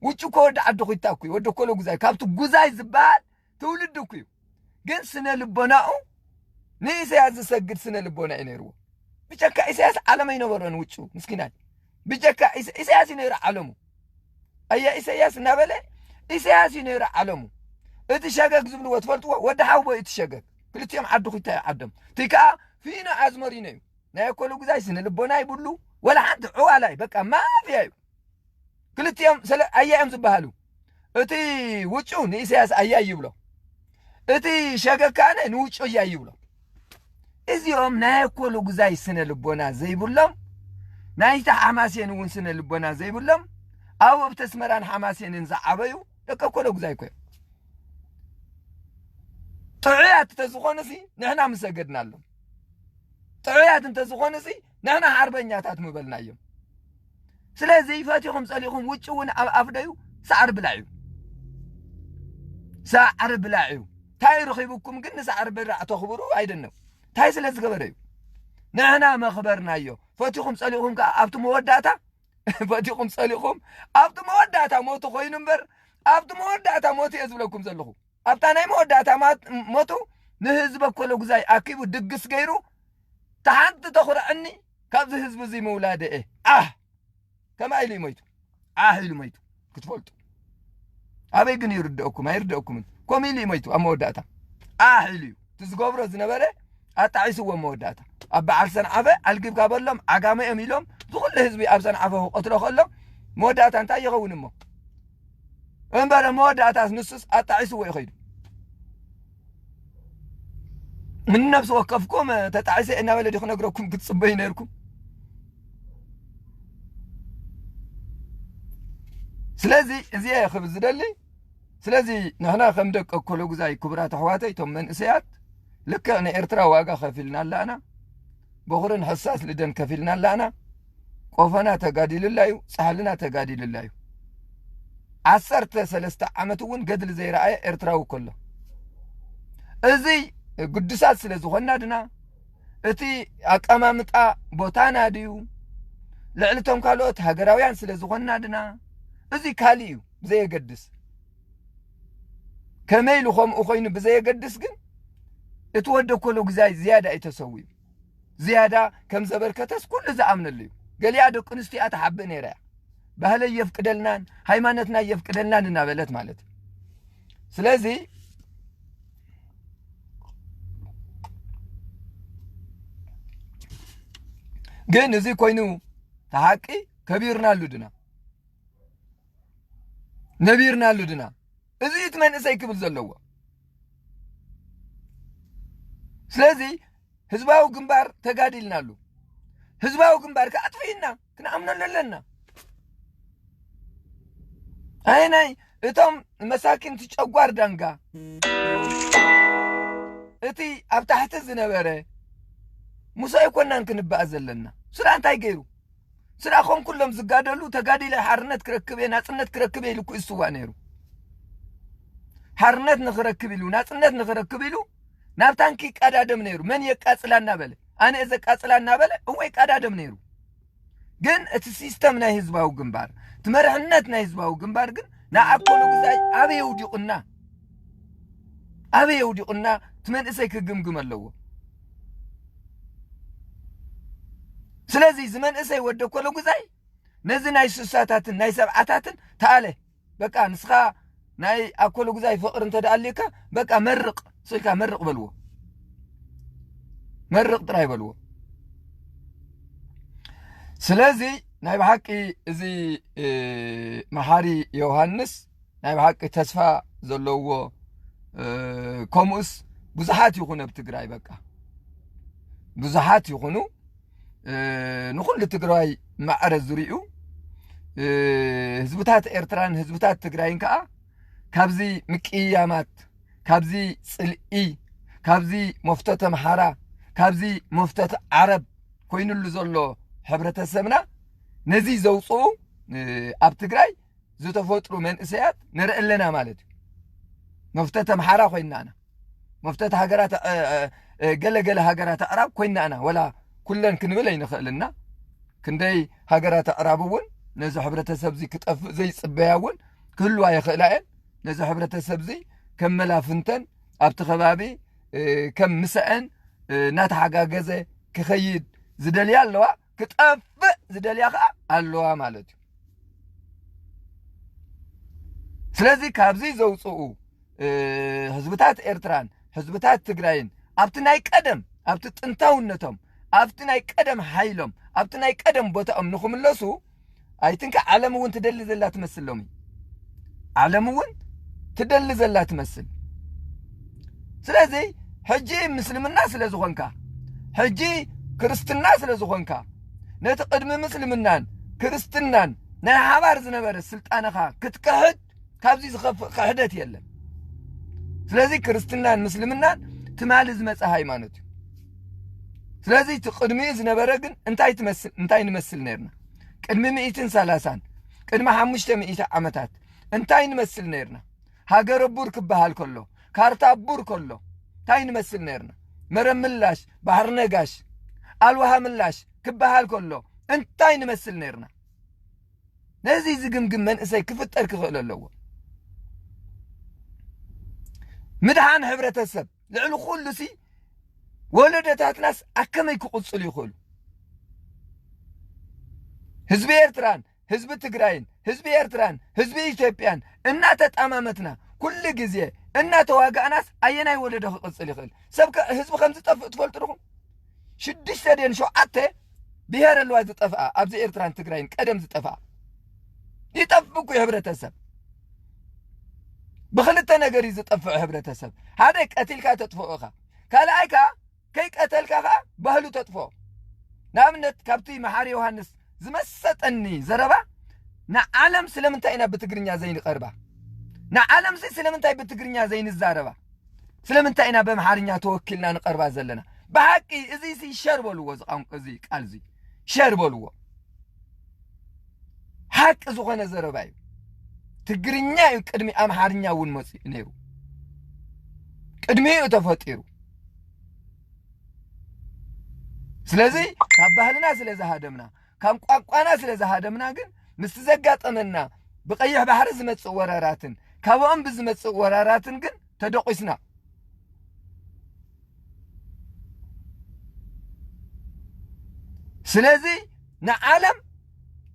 ውጩ እኮ ወዲ ዓዲ ኹይታ እኮ እዩ። ወዲ ኮሎጉዛይ፣ ካብቲ ጉዛይ ዝበሃል ትውልዲ እኮ እዩ። ግን ስነ ልቦናኡ ንኢሳያስ ዝሰግድ ስነ ልቦና እዩ ነይርዎ። ብጀካ ኢሳያስ ዓለም ኣይነበሮን ውጩ፣ ምስኪናይ። ብጀካ ኢሳ-፣ ኢሳያስ እዩ ነይሩ ዓለሙ። ኣያ ኢሳያስ እናበለ፣ ኢሳያስ እዩ ነይሩ ዓለሙ። እቲ ሸገግ ዝብልዎ ትፈልጥዎ? ወዲ ሓውቦ እዩ እቲ ሸገግ። ክልቲኦም ዓዲ ኹይታ እዩ ዓዶም። እቲ ከኣ ፊኖ ኣዝመሪኖ እዩ። ናይ ኮሎጉዛይ ስነ ልቦና ይብሉ፣ ወላ ሓንቲ ዕዋላ እዩ። በቃ ማፍያ እዩ። ክልቲኦም ስለ ኣያ እዮም ዝበሃሉ። እቲ ውጩ ንኢሳያስ ኣያ ይብሎ። እቲ ሸገግ ከኣነ ንውጩ ኣያ ይብሎ። እዚኦም ናይ ኮሎጉዛይ ስነ ልቦና ዘይብሎም፣ ናይቲ ሓማሴን እውን ስነ ልቦና ዘይብሎም፣ ኣብ ኣብቲ ኣስመራን ሓማሴንን ዝዓበዩ ደቂ ኮሎጉዛይ እኮ እዮም። ጥዑያት እንተዝኾኑሲ ንሕና ምሰገድናሎም። ጥዑያት እንተዝኾኑሲ ንሕና ሓርበኛታት ምበልናዮም። ስለዚ ፈቲኹም ጸሊኹም ውጭ እውን ኣብ ኣፍ ደዩ ሳዕሪ ብላዕ እዩ። ሳዕሪ ብላዕ እዩ። እንታይ ረኺቡኩም ግን ንሳዕሪ ብላዕ ተኽብሩ? ኣይደነው። እንታይ ስለ ዝገበረ እዩ? ንሕና መኽበርናዮ። ፈቲኹም ጸሊኹም ከኣ ኣብቲ መወዳእታ፣ ፈቲኹም ጸሊኹም ኣብቲ መወዳእታ ሞቱ ኮይኑ እምበር፣ ኣብቲ መወዳእታ ሞቱ እየ ዝብለኩም ዘለኹ። ኣብታ ናይ መወዳእታ ማት-፣ ሞቱ ንህዝበ ኮሎጉዛይ ኣኪቡ ድግስ ገይሩ፣ "እታ ሓንቲ ተኹርዐኒ ካብዚ ህዝቢ እዚ ምውላደ እየ። ኣህ!" ከምኣ ኢሉ እዩ ሞይቱ። ኣህ ኢሉ ሞይቱ። ክትፈልጡ። ኣበይ ግን ይርደአኩም? ኣይርደአኩምን። ከምኡ ኢሉ እዩ ሞይቱ ኣብ መወዳእታ። ኣህ ኢሉ እዩ። እቲ ዝገብሮ ዝነበረ ኣጣዒስዎ መወዳእታ። ኣብ በዓል ሰንዓፈ ኣልጊብካ በሎም፣ ዓጋመ እዮም ኢሎም፣ ዝኹሉ ህዝቢ ኣብ ሰንዓፈ ክቐትሎ ከሎ፣ መወዳእታ እንታይ ይኸውን እሞ? እምበር መወዳእታስ ንሱስ ኣጣዒስዎ እዩ ከይዱ። ምን ነብሲ ወከፍኩም ተጣዒሰ እናበለ ድዩ ክነግረኩም ክትጽበዩ ነይርኩም? ስለዚ እዚ እየ ክብል ዝደሊ። ስለዚ ንሕና ከም ደቂ ኮሎጉዛይ ክቡራት ኣሕዋተይ፣ እቶም መንእሰያት ልክዕ ንኤርትራ ዋጋ ከፊልና ኣላና፣ በኹርን ሕሳስ ልደን ከፊልና ኣላና። ቆፈና ተጋዲሉላ እዩ፣ ጻሕልና ተጋዲሉላ እዩ። ዓሰርተ ሰለስተ ዓመት እውን ገድሊ ዘይረኣየ ኤርትራዊ ከሎ፣ እዚ ግዱሳት ስለ ዝኾንና ድና፣ እቲ ኣቀማምጣ ቦታና ድዩ፣ ልዕሊ እቶም ካልኦት ሃገራውያን ስለ ዝኾንና ድና፣ እዚ ካልእ እዩ ብዘየገድስ። ከመይ ኢሉ ከምኡ ኮይኑ ብዘየገድስ ግን፣ እቲ ወዲ ኣኮሎጉዛይ ዝያዳ እዩ ተሰዊኡ። ዝያዳ ከም ዘበርከተስ ኩሉ ዝኣምነሉ እዩ። ገሊኣ ደቂ ኣንስትዮ እያ ትሓብእ ነይራ እያ። ባህለይ የፍቅደልናን ሃይማኖትና የፍቅደልናን እናበለት ማለት እዩ። ስለዚ ግን እዚ ኮይኑ ተሓቂ ከቢርናሉ ድና፣ ነቢርናሉ ድና። እዚ እቲ መንእሰይ ክብል ዘለዎ። ስለዚ ህዝባዊ ግንባር ተጋዲልናሉ። ህዝባዊ ግንባር ከኣጥፍእና ክንኣምነሉ ኣለና። ኣየናይ እቶም መሳኪን እቲ ጨጓር ዳንጋ፣ እቲ ኣብ ታሕቲ ዝነበረ፣ ምስ ኣይኮናን ክንበኣ ዘለና። ስራ እንታይ ገይሩ? ስራ ከም ኩሎም ዝጋደሉ ተጋዲለ ሓርነት ክረክብ እየ፣ ናጽነት ክረክብ እየ ኢሉ እኮ ይስዋእ ነይሩ። ሓርነት ንኽረክብ ኢሉ፣ ናጽነት ንኽረክብ ኢሉ ናብ ታንኪ ይቀዳደም ነይሩ። መን የቃጽላ እናበለ፣ ኣነ እየ ዘቃጽላ እናበለ፣ እወ ይቀዳደም ነይሩ። ግን እቲ ሲስተም ናይ ህዝባዊ ግንባር፣ እቲ መርሕነት ናይ ህዝባዊ ግንባር ግን ንኣኮሎ ግዛይ ኣበይ የውዲቑና? ኣበይ የውዲቑና? እቲ መንእሰይ ክግምግም ኣለዎ። ስለዚ እዚ መንእሰይ ወዲ ኣኮሎ ግዛይ ነዚ ናይ ስሳታትን ናይ ሰብዓታትን ተኣለ። በቃ ንስኻ ናይ ኣኮሎ ግዛይ ፍቕሪ እንተ ደኣ ኣልዩካ፣ በቃ መርቕ፣ ስልካ መርቕ በልዎ። መርቕ ጥራይ በልዎ። ስለዚ ናይ ብሓቂ እዚ፣ እ፣ መሓሪ ዮሃንስ ናይ ብሓቂ ተስፋ ዘለዎ፣ እ፣ ከምኡስ ብዙሓት ይኹኑ ኣብ ትግራይ፣ በቃ ብዙሓት ይኹኑ፣ እ፣ ንኹሉ ትግራይ ማዕረ ዝርእዩ፣ እ፣ ህዝብታት ኤርትራን ህዝብታት ትግራይን ከኣ ካብዚ ምቅያማት፣ ካብዚ ጽልኢ፣ ካብዚ መፍተት ኣምሓራ፣ ካብዚ መፍተት ዓረብ ኮይኑሉ ዘሎ ሕብረተሰብና ነዚ ዘውጽኡ፣ እ፣ ኣብ ትግራይ ዝተፈጥሩ መንእሰያት ንርኢ ኣለና ማለት እዩ። መፍተት ኣምሓራ ኮይንና ኢና። መፍተት ሃገራት፣ እ፣ እ፣ እ፣ ገለ ገለ ሃገራት ኣዕራብ ኮይንና ኢና። ወላ ኩለን ክንብል ኣይንኽእልና። ክንደይ ሃገራት ኣዕራብ እውን ነዚ ሕብረተሰብ እዚ ክጠፍእ ዘይጽበያ እውን ክህልዋ ይኽእላ እየን። ነዚ ሕብረተሰብ እዚ ከም መላፍንተን ኣብቲ ከባቢ፣ እ፣ ከም ምሰአን፣ እ፣ እናተሓጋገዘ ክኸይድ ዝደልያ ኣለዋ፣ ክጠፍእ ዝደልያ ከኣ ኣለዋ ማለት እዩ። ስለዚ ካብዚ ዘውፅኡ፣ እ፣ ህዝብታት ኤርትራን ህዝብታት ትግራይን ኣብቲ ናይ ቀደም፣ ኣብቲ ጥንታውነቶም፣ ኣብቲ ናይ ቀደም ሓይሎም፣ ኣብቲ ናይ ቀደም ቦታኦም ንኽምለሱ ኣይትንካ ዓለም እውን ትደሊ ዘላ ትመስል ሎሚ። ዓለም እውን ትደሊ ዘላ ትመስል። ስለዚ ሕጂ ምስልምና ስለ ዝኾንካ፣ ሕጂ ክርስትና ስለ ዝኾንካ፣ ነቲ ቅድሚ ምስልምናን ክርስትናን ናይ ሓባር ዝነበረ ስልጣንኻ ክትክሕድ ካብዚ ዝኸፍእ ክሕደት የለን። ስለዚ ክርስትናን ምስልምናን ትማሊ ዝመጸ ሃይማኖት እዩ። ስለዚ እቲ ቅድሚኡ ዝነበረ ግን እንታይ ትመስል፣ እንታይ ንመስል ነርና? ቅድሚ ሚእትን ሰላሳን፣ ቅድሚ ሓሙሽተ ሚእቲ ዓመታት እንታይ ንመስል ነርና? ሃገረ ቡር ክበሃል ከሎ፣ ካርታ ቡር ከሎ እንታይ ንመስል ነርና? መረብ ምላሽ፣ ባሕሪ ነጋሽ፣ ኣልዋሃ ምላሽ ክበሃል ከሎ እንታይ ንመስል ነርና? ነዚ ዝግምግም መንእሰይ ክፍጠር ክኽእል ኣለዎ። ምድሓን ሕብረተሰብ ልዕሊ ኩሉ ሲ ወለዶታትናስ ኣከመይ ክቕጽሉ ይኽእሉ? ህዝቢ ኤርትራን ህዝቢ ትግራይን ህዝቢ ኤርትራን ህዝቢ ኢትዮጵያን እናተጣማመትና ኩሉ ግዜ እናተዋጋእናስ ኣየናይ ወለዶ ክቕጽል ይኽእል? ሰብ ከ-፣ ህዝቢ ከም ዝጠፍእ ትፈልጡ ዲኹም? ሽዱሽተ ድየን ሸውዓተ ብሄር ኣለዋ ዝጠፍኣ ኣብዚ ኤርትራን ትግራይን ቀደም ዝጠፍኣ። ይጠፍእ እኮ እዩ ሕብረተሰብ። ብኽልተ ነገር እዩ ዝጠፍእ ሕብረተሰብ። ሓደ ቀቲልካ ተጥፍኦ ኢኻ። ካልኣይ ከኣ ከይቀተልካ ከኣ ባህሉ ተጥፍኦ። ንኣብነት ካብቲ መሓሪ ዮሃንስ ዝመሰጠኒ ዘረባ ንዓለም ስለምንታይ ኢና ብትግርኛ ዘይንቐርባ? ንዓለምሲ ስለምንታይ ብትግርኛ ዘይንዛረባ? ስለምንታይ ኢና በምሓርኛ ተወኪልና ንቐርባ ዘለና? ብሓቂ እዚ ሲ ሸር በልዎ፣ እዚ ቃል እዚ ሸር በልዎ። ሓቂ ዝኾነ ዘረባ እዩ። ትግርኛ እዩ ቅድሚ ኣምሓርኛ እውን መፂኡ ነይሩ። ቅድሚኡ ተፈጢሩ። ስለዚ ካብ ባህልና ስለ ዝሃደምና፣ ካብ ቋንቋና ስለ ዝሃደምና ግን ምስቲ ዘጋጠመና ብቐይሕ ባሕሪ ዝመጽእ ወራራትን ካብኦም ብዝመጽእ ወራራትን ግን ተደቂስና። ስለዚ ንዓለም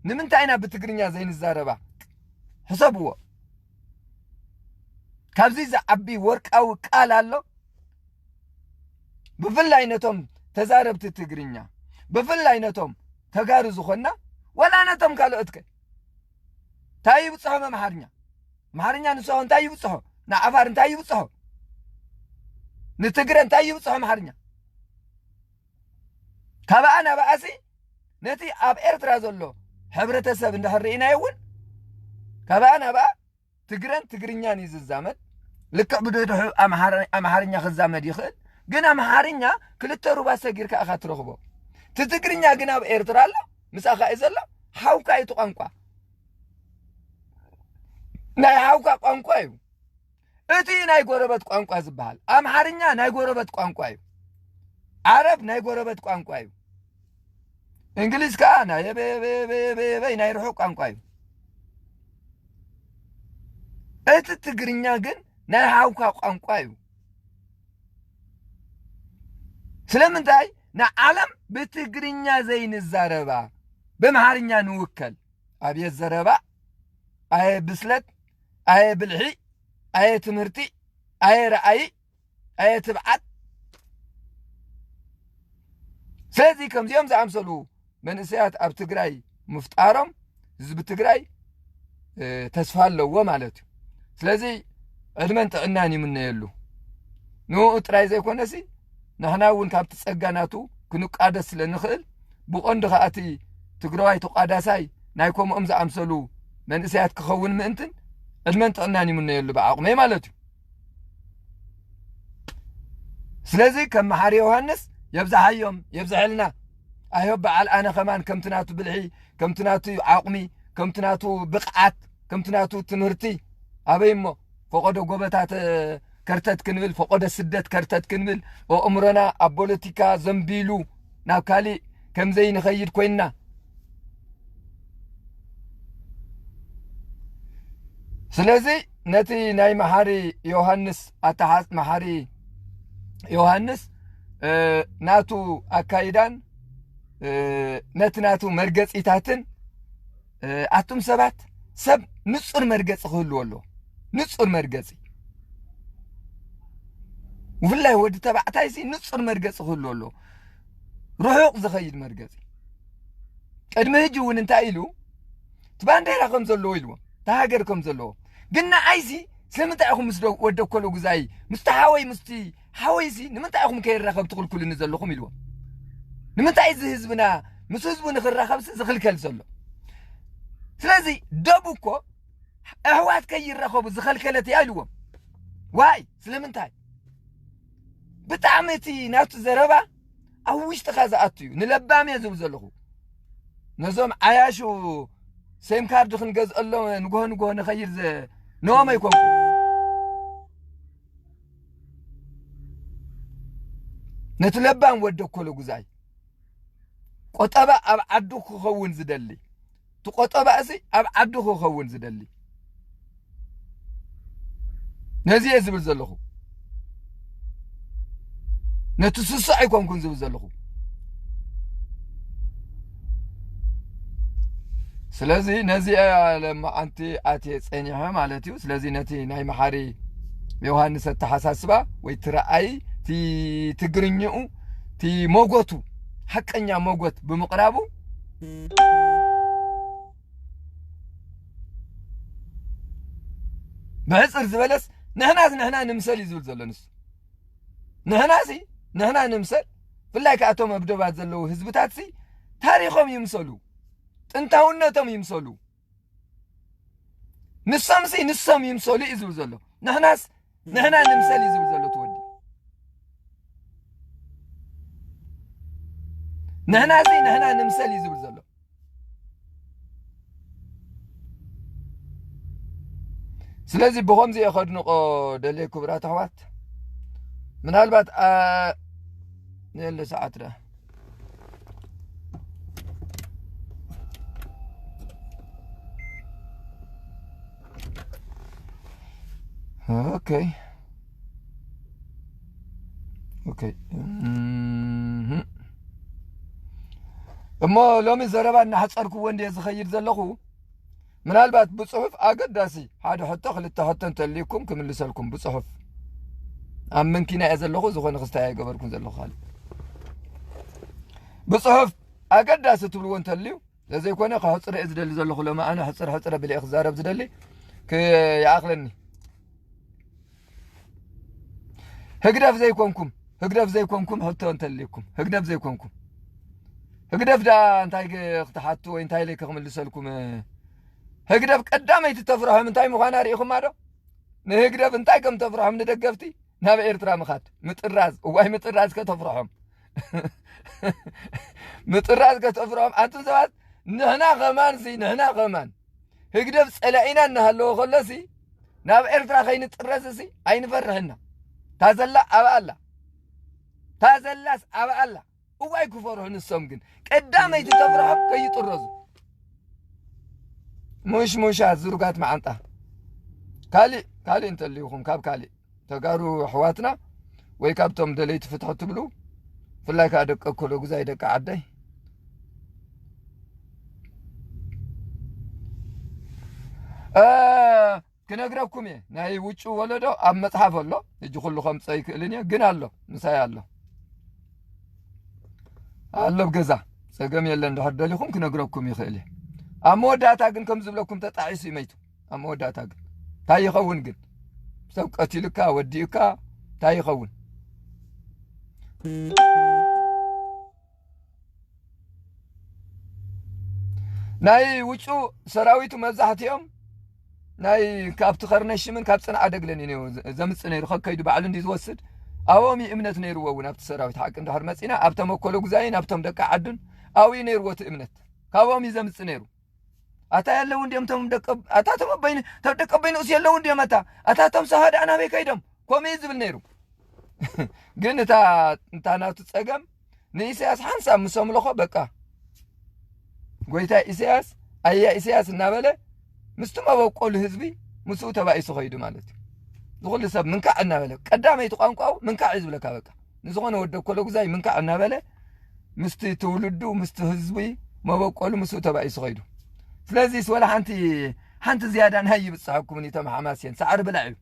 ንምንታይ ኢና ብትግርኛ ዘይንዛረባ? ሕሰብዎ። ካብዚ ዝዓቢ ወርቃዊ ቃል ኣሎ። ብፍላይ ነቶም ተዛረብቲ ትግርኛ፣ ብፍላይ ነቶም ተጋሩ ዝኾንና፣ ወላ ነቶም ካልኦትከ እንታይ ይብፅሖም ኣምሓርኛ? ኣምሓርኛ ንስሆ እንታይ ይብፅሖ? ንዓፋር እንታይ ይብፅሖ? ንትግረ እንታይ ይብፅሖ ኣምሓርኛ? ካብኣ ናብኣሲ ነቲ ኣብ ኤርትራ ዘሎ ሕብረተሰብ እንድሕር ርኢናዮ እውን፣ ካብኣ ናብኣ ትግረን ትግርኛን እዩ ዝዛመድ። ልክዕ ብድሕሪኡ ኣምሓር-፣ ኣምሓርኛ ክዛመድ ይኽእል። ግን ኣምሓርኛ ክልተ ሩባ ሰጊርካ ኢኻ ትረኽቦ። እቲ ትግርኛ ግን ኣብ ኤርትራ ኣሎ፣ ምሳኻ እዩ ዘሎ። ሓውካ እዩ እቲ ቋንቋ። ናይ ሓውካ ቋንቋ እዩ። እቲ ናይ ጎረበት ቋንቋ ዝበሃል። ኣምሓርኛ ናይ ጎረበት ቋንቋ እዩ። ዓረብ ናይ ጎረበት ቋንቋ እዩ። እንግሊዝ ከኣ ናይ የበይ የበይ የበይ የበይ የበይ ናይ ርሑቕ ቋንቋ እዩ። እቲ ትግርኛ ግን ናይ ሓውካ ቋንቋ እዩ። ስለምንታይ ንዓለም ብትግርኛ ዘይንዛረባ? ብኣምሓርኛ ንውከል። ኣብየት ዘረባ፣ ኣየ ብስለት፣ ኣየ ብልሒ፣ ኣየ ትምህርቲ፣ ኣየ ረኣይ፣ ኣየ ትብዓት። ስለዚ ከምዚኦም ዝኣምሰሉ መንእሰያት ኣብ ትግራይ ምፍጣሮም ህዝቢ ትግራይ፣ እ፣ ተስፋ ኣለዎ ማለት እዩ። ስለዚ ዕድመን ጥዕናን ይምነየሉ። ንኡ ጥራይ ዘይኮነሲ ንሕና እውን ካብቲ ጸጋ ናቱ ክንቋደስ ስለ ንኽእል፣ ብቐንዱ ከኣ እቲ ትግራዋይ ተቋዳሳይ ናይ ከምኦም ዝኣምሰሉ መንእሰያት ክኸውን ምእንትን ዕድመን ጥዕናን ይምነየሉ ብዓቕመይ ማለት እዩ። ስለዚ ከም መሓሪ ዮሃንስ የብዝሓዮም፣ የብዝሐልና። ኣዮ በዓል ኣነ ከማን ከምቲ ናቱ ብልሒ፣ ከምቲ ናቱ ዓቕሚ፣ ከምቲ ናቱ ብቕዓት፣ ከምቲ ናቱ ትምህርቲ፣ ኣበይ እሞ ፈቐዶ ጎበታት ከርተት ክንብል፣ ፈቐዶ ስደት ከርተት ክንብል፣ ኣእምሮና ኣብ ፖለቲካ ዘንቢሉ ናብ ካሊእ ከም ዘይንኸይድ ኮይንና። ስለዚ ነቲ ናይ መሓሪ ዮሃንስ ኣተሓ-፣ መሓሪ ዮሃንስ፣ እ፣ ናቱ ኣካይዳን፣ እ፣ ነቲ ናቱ መርገጺታትን፣ እ፣ ኣቱም ሰባት፣ ሰብ ንጹር መርገጺ ክህልዎ ኣለዎ። ንጹር መርገጺ። ብፍላይ ወዲ ተባዕታይሲ ንጹር መርገጺ ክህልዎ ኣለዎ። ርሑቕ ዝኸይድ መርገጺ። ቅድሚ ሕጂ እውን እንታይ ኢሉ? እቲ ባንዴራ ከም ዘለዎ ኢልዎ፣ እቲ ሃገር ከም ዘለዎ። ግን ንዓይሲ ስለምንታይ ኢኹም ምስ ዶ-፣ ወዲ ኣኮሎ ጉዛይ፣ ምስቲ ሓወይ፣ ምስቲ ሓወይሲ ንምንታይ ኢኹም ከይራኸብ ትኽልክሉኒ ዘለኹም ኢልዎ። ንምንታይ እዚ ህዝብና ምስ ህዝቡ ንኽራኸብሲ ዝኽልከል ዘሎ? ስለዚ ደቡ እኮ ኣሕዋት ከይራኸቡ ዝኸልከለት እያ ኢልዎም። ዋይ፣ ስለምንታይ? ብጣዕሚ እቲ ናቱ ዘረባ ኣብ ውሽጥኻ ዝኣቱ እዩ። ንለባም እየ ዝብል ዘለኹ። ነዞም ዓያሹ ሴም ካርድ ክንገዝአሎም ንግሆ ንግሆ ንኸይድ ዘ-፣ ንኦም ኣይኮንኩ። ነቲ ለባም ወዲ ኣኮሎ ጉዛይ ቆጠባ ኣብ ዓዱ ክኸውን ዝደሊ፣ እቲ ቆጠባ እዚ ኣብ ዓዱ ክኸውን ዝደሊ፣ ነዚ እየ ዝብል ዘለኹ። ነቲ ስሱዕ ኣይኮንኩን ዝብል ዘለኹ። ስለዚ ነዚ እየ ለማዓንቲ ኣትየ ጸኒሐ ማለት እዩ። ስለዚ ነቲ ናይ መሓሪ ዮሃንስ ኣተሓሳስባ ወይ እቲ ረኣይ፣ እቲ ትግርኝኡ፣ እቲ ሞጎቱ፣ ሓቀኛ ሞጎት ብምቕራቡ፣ ብሕጽር ዝበለስ ንሕናስ ንሕና ንምሰል እዩ ዝብል ዘሎ ንሱ። ንሕናሲ ንሕና ንምሰል፣ ብፍላይ ከኣ እቶም ኣብ ደባት ዘለዉ ህዝብታትሲ ታሪኾም ይምሰሉ፣ ጥንታውነቶም ይምሰሉ። ንሶምሲ ንሶም ይምሰሉ እዩ ዝብል ዘሎ። ንሕናስ ንሕና ንምሰል እዩ ዝብል ዘሎ እቲ ወዲ። ንሕናሲ ንሕና ንምሰል እዩ ዝብል ዘሎ። ስለዚ ብኸምዚ እየ ከድንቆ ደልየ ክቡራት ኣሕዋት። ምናልባት፣ ኣ-፣ የለ ሰዓት ዳ። ኦኬ። ኦኬ። እምህ። እሞ ሎሚ ዘረባ እናሕጸርክዎ እንድየ ዝኸይድ ዘለኹ፣ ምናልባት ብጽሑፍ ኣገዳሲ ሓደ ሕቶ ክልተ ሕቶ እንተልዩኩም ክምልሰልኩም ብጽሑፍ። ኣብ መንኪና እየ ዘለኹ፣ ዝኾነ ክስታይ ኣይገበርኩን ዘለኹ። ካልእ ብጽሑፍ ኣገዳሲ ትብልዎ እንተልዩ፣ ለዘይኮነ ከሕጽር እየ ዝደሊ ዘለኹ። ሎሚ ኣነ ሕጽር ሕጽር ኣቢለ እየ ክዛረብ ዝደሊ። ክይኣኽለኒ። ህግደፍ ዘይኮንኩም፣ ህግደፍ ዘይኮንኩም ሕቶ እንተልዩኩም፣ ህግደፍ ዘይኮንኩም። ህግደፍ ደኣ እንታይ ክ-፣ ክትሓቱ ወይ እንታይ ኢለይ ክምልሰልኩም? ህግደፍ ቀዳመይቲ ተፍርሖም እንታይ ምዃና ርኢኹማ ዶ? ንህግደፍ እንታይ ከም ተፍርሖም ንደገፍቲ ናብ ኤርትራ ምኻድ፣ ምጥራዝ። እዋይ ምጥራዝ ከተፍርሖም። ምጥራዝ ከተፍርሖም። ኣንቱም ሰባት ንሕና ከማን ሲ፣ ንሕና ከማን ህግደፍ ጸላኢና እናሃለወ ከሎ ሲ፣ ናብ ኤርትራ ከይንጥረዝ ሲ ኣይንፈርሕና። ታዘላ ኣብ ኣላ። ታዘላስ ኣብ ኣላ። እዋይ ክፈርሑ ንሶም ግን። ቀዳመይቲ ተፍርሖም ከይጥረዙ። ሙሽ ሙሻት ዝሩጋት መዓንጣ። ካልእ፣ ካልእ እንተልዩኹም ካብ ካልእ ተጋሩ ኣሕዋትና ወይ ካብቶም ደለይቲ ፍትሒ ትብሉ፣ ብፍላይ ከኣ ደቂ ኣኮሎ ጉዛይ ደቂ ዓደይ፣ እ፣ ክነግረኩም እየ። ናይ ውጩ ወለዶ ኣብ መጽሓፍ ኣሎ። ሕጂ ኩሉ ከምጽኦ ኣይክእልን እየ፣ ግን ኣሎ፣ ምሳይ ኣሎ። ኣሎ ኣብ ገዛ። ጸገም የለን፣ እንድሕር ደሊኹም ክነግረኩም ይኽእል እየ። ኣብ መወዳእታ ግን ከም ዝብለኩም ተጣዒሱ እዩ መይቱ። ኣብ መወዳእታ ግን እንታይ ይኸውን ግን? ሰብ ቀቲሉካ፣ ወዲኡካ፣ እንታይ ይኸውን? ናይ ውጩ ሰራዊቱ መብዛሕትኦም ናይ ካብቲ ከርነሽምን ካብ ጽንዓ ደግለን እዩ ነይሩ ዘምጽእ ነይሩ። ከከይዱ ባዕሉ እንዲ ዝወስድ ኣብኦም እዩ እምነት ነይርዎ እውን ኣብቲ ሰራዊት ሓቂ እንድሕር መጺና ኣብ ተመኮሎ ጉዛይን ኣብቶም ደቂ ዓዱን ኣብኡ እዩ ነይርዎ እቲ እምነት። ካብኦም እዩ ዘምጽእ ነይሩ። ኣታ ያለው እንዲኦም ቶም ደቀ-፣ ኣታ ቶም ኣበይን-፣ ቶም ደቀበይ ንኡስ የለው እንዲኦም ኣታ፣ ኣታ ቶም ሰሃዳ ናበይ ከይዶም? ከምኡ እዩ ዝብል ነይሩ። ግን እታ፣ እታ ናቱ ጸገም ንኢሳያስ ሓንሳብ ምስ ኣምለኾ በቃ። ጎይታ ኢሳያስ፣ ኣያ ኢሳያስ እናበለ ምስቲ መበቆሉ ህዝቢ ምስኡ ተባኢሱ ኸይዱ ማለት እዩ። ዝኹሉ ሰብ ምንካዕ እናበለ፣ ቀዳመይቲ ቋንቋኡ ምንካዕ እዩ ዝብለካ በቃ። ንዝኾነ ወዲ ኣኮሎ ጉዛይ ምንካዕ እናበለ ምስቲ ትውልዱ፣ ምስቲ ህዝቢ መበቆሉ ምስኡ ተባኢሱ ኸይዱ። ስለዚስ ወላ ሓንቲ፣ ሓንቲ ዝያዳ ናይ ይብጽሐኩምን እቶም ሓማስየን። ሳዕሪ ብላዕ እዩ።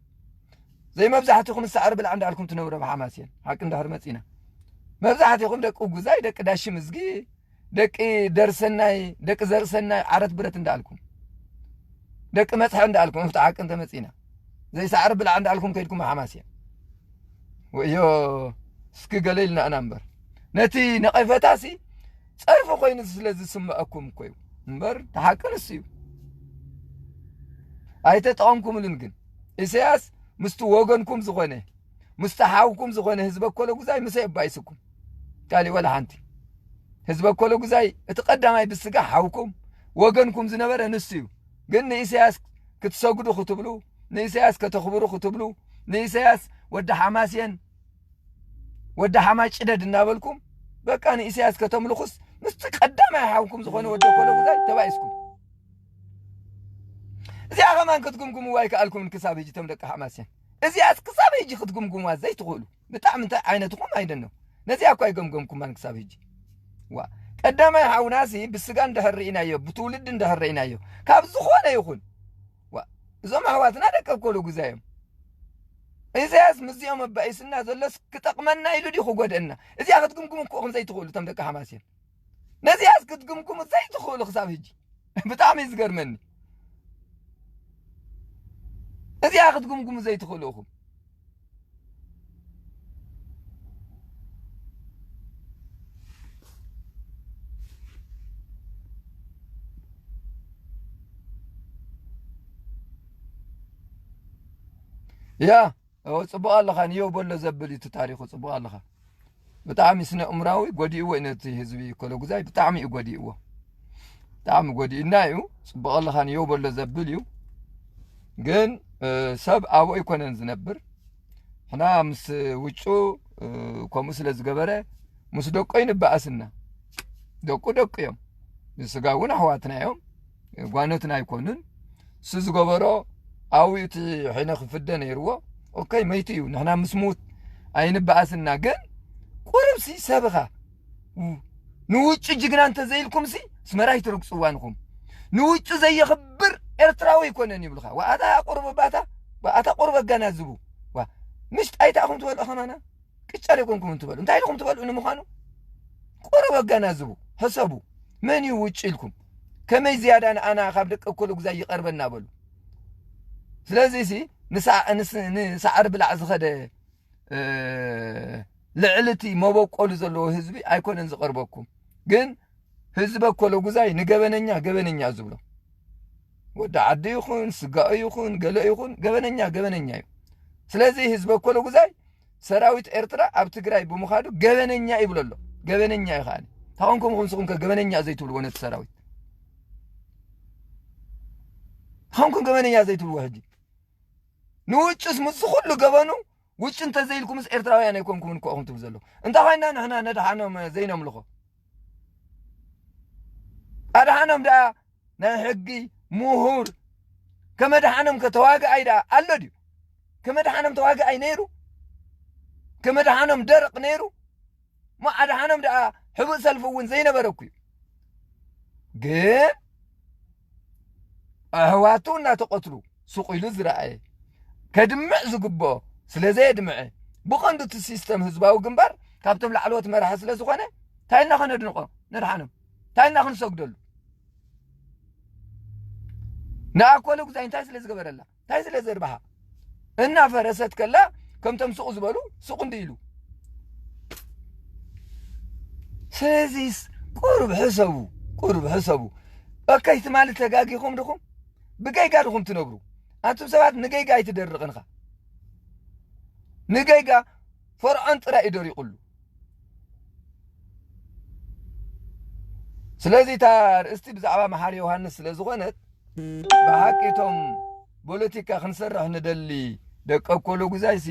ዘይመብዛሕትኹም ሳዕሪ ብላዕ እንዳልኩም ትነብሩ ኣብ ሓማስየን። ሓቂ እንድሕር መጺና። መብዛሕትኹም ደቂ ጉዛይ፣ ደቂ ዳሽምዝጊ፣ ደቂ ደርሰናይ፣ ደቂ ዘርሰናይ ዓረት ብረት እንዳልኩም። ደቂ መጽሐ እንዳልኩም፣ ኣብቲ ሓቂ እንተመጺና። ዘይሳዕሪ ብላዕ እንዳልኩም ከይድኩም ኣብ ሓማስየን። ወዮ፣ እስኪ ገለ ኢልና ኢና እምበር። ነቲ ነቐፈታሲ ጸርፊ ኮይኑ ስለ ዝስምዐኩም እኮ እዩ። እምበር፣ እቲ ሓቂ ንሱ እዩ። ኣይተጠቐምኩምሉን ግን። ኢሳያስ ምስቲ ወገንኩም ዝኾነ፣ ምስቲ ሓውኩም ዝኾነ ህዝበ ኮሎ ጉዛይ ምሰ የባይስኩም። ካልእ ወላ ሓንቲ። ህዝበ ኮሎ ጉዛይ እቲ ቀዳማይ ብስጋ ሓውኩም፣ ወገንኩም ዝነበረ ንሱ እዩ። ግን ንኢሳያስ ክትሰግዱ ክትብሉ፣ ንኢሳያስ ከተኽብሩ ክትብሉ፣ ንኢሳያስ ወዲ ሓማስየን፣ ወዲ ሓማጭደድ እናበልኩም፣ በቃ ንኢሳያስ ከተምልኹስ፣ ምስቲ ቀዳማይ ሓውኩም ዝኾነ ወዲ ኮሎ ጉዛይ ተባኢስኩም። እዚኣ ከማን ክትግምግምዋ ኣይከኣልኩምን ክሳብ ሕጂ፣ እቶም ደቂ ሓማስየን። እዚኣስ ክሳብ ሕጂ ክትግምግምዋ ዘይትኽእሉ። ብጣዕሚ እንታይ ዓይነትኹም ኣይደነው። ነዚኣ እኳ ኣይገምገምኩማን ክሳብ ሕጂ። ዋ፣ ቀዳማይ ሓውናሲ ብስጋ እንድሕር ርኢናዮ፣ ብትውልዲ እንድሕር ርኢናዮ፣ ካብ ዝኾነ ይኹን። ዋ፣ እዞም ኣሕዋትና ደቂ ኣኮሎ ጉዛይ እዮም። ኢሳያስ ምስዚኦም ኣባኢስና ዘሎስ ክጠቕመና ኢሉ ድዩ ክጎድአና? እዚኣ ክትግምግሙ እኮ ከም ዘይትኽእሉ እቶም ደቂ ሓማስየን። ነዚኣስ ክትግምግሙ ዘይትኽእሉ ክሳብ ሕጂ። ብጣዕሚ እዩ ዝገርመኒ። እዚኣ ክትግምግሙ ዘይትኽእሉ ኢኹም። ያ፣ ኦ፣ ጽቡቕ ኣለኻ፣ ንየው በሎ ዘብል እዩ እቲ ታሪኹ። ጽቡቕ ኣለኻ። ብጣዕሚ ስነ እምራዊ ጎዲእዎ እዩ ነቲ ህዝቢ ኮሎ ጉዛይ፣ ብጣዕሚ እዩ ጎዲእዎ። ብጣዕሚ ጎዲእና እዩ። ጽቡቕ ኣለኻ፣ ንየው በሎ ዘብል እዩ። ግን፣ እ፣ ሰብ ኣብኡ ኣይኮነን ዝነብር። ሕና ምስ ውጩ፣ እ፣ ከምኡ ስለ ዝገበረ፣ ምስ ደቆ ይንበኣስና። ደቁ ደቁ እዮም። ብስጋ እውን ኣሕዋትና እዮም። ጓኖትና ኣይኮኑን። እሱ ዝገበሮ ኣብኡ እቲ ሒነ ክፍደ ነይርዎ። ኦኬ፣ መይቱ እዩ። ንሕና ምስ ሙት ኣይንበኣስና። ግን ቁሩብሲ ሰብኻ ንውጭ ጅግና እንተዘይልኩምሲ፣ ኣስመራ ኣይትረግጽዋን ኢኹም። ንውጭ ዘየኽብር ኤርትራዊ ኣይኮነን ይብሉኻ። ወኣታ ቁሩብ ባታ፣ ወኣታ ቁሩብ ኣጋናዝቡ። ዋ፣ ምሽ ጣይታ ኢኹም ትበልዑ ከማና? ቅጫ ደይኮንኩም እንትበሉ፣ እንታይ ኢኹም ትበልዑ ንምዃኑ? ቁሩብ ኣጋናዝቡ፣ ሕሰቡ። መን እዩ ውጭ ኢልኩም? ከመይ ዝያዳ ንኣና ካብ ደቂ እኮ ልጉዛይ ይቐርበና በሉ። ስለዚሲ ንሳ-፣ ንስ-፣ ንሳዕሪ ብላዕ ዝኸደ፣ እ፣ ልዕሊ እቲ መበቆሉ ዘለዎ ህዝቢ ኣይኮነን ዝቐርበኩም። ግን ህዝበ ኮለጉዛይ ንገበነኛ ገበነኛ ዝብሎ፣ ወዲ ዓዲ ይኹን፣ ስጋኡ ይኹን፣ ገለ ይኹን፣ ገበነኛ ገበነኛ እዩ። ስለዚ ህዝበ ኮለጉዛይ ሰራዊት ኤርትራ ኣብ ትግራይ ብምዃዱ ገበነኛ ይብሎ ኣሎ። ገበነኛ እዩ ከኣኒ። ታኾንኩም ንስኹም ከ ገበነኛ ዘይትብልዎ ነቲ ሰራዊት? ታኾንኩም ገበነኛ ዘይትብልዎ ሕጂ? ንውጭስ ምስ ኩሉ ገበኑ፣ ውጭ እንተዘይልኩምስ ኤርትራውያን ኣይኮንኩምን እኮ ኢኹም ትብሉ ዘለኹም። እንታይ ኮይና ንሕና ነድሓኖም ዘይነምልኾ? ኣድሓኖም ደኣ ናይ ሕጊ ምሁር፣ ከመድሓኖም ከ ተዋግኣይ ደኣ ኣሎ ድዩ? ከመድሓኖም ተዋግኣይ ነይሩ? ከመድሓኖም ደረቕ ነይሩ? እሞ ኣድሓኖም ደኣ ሕቡእ ሰልፊ እውን ዘይነበረ እኮ እዩ። ግን ኣሕዋቱ እናተቐትሉ ስቕ ኢሉ ዝረኣየ፣ ከድምዕ ዝግብኦ ስለ ዘየድምዐ፣ ብቐንዱ እቲ ሲስተም ህዝባዊ ግንባር ካብቶም ላዕለዎት መራሒ ስለ ዝኾነ፣ እንታይ ኢልና ከነድንቖ ነድሓኖም? እንታይ ኢልና ክንሰግደሉ? ንኣኮለ ጉዛይ እንታይ ስለ ዝገበረላ? እንታይ ስለ ዘርባሓ? እናፈረሰት ከላ ከምቶም ስቕ ዝበሉ ስቕ እንዲ ኢሉ። ስለዚስ ቁሩብ ሕሰቡ፣ ቁሩብ ሕሰቡ። ኦኬ፣ ትማሊ ተጋጊኹም ድኹም? ብገይጋ ድኹም ትነብሩ? ኣቱም ሰባት ንገይጋ ኣይትደርቕንኻ። ንገይጋ ፈርዖን ጥራይ እዩ ደሪቑሉ። ስለዚ እታ ኣርእስቲ ብዛዕባ መሓሪ ዮሃንስ ስለ ዝኾነት፣ ብሓቂ እቶም ፖለቲካ ክንሰርሕ ንደሊ ደቂ ኣኮሎ ጉዛይሲ፣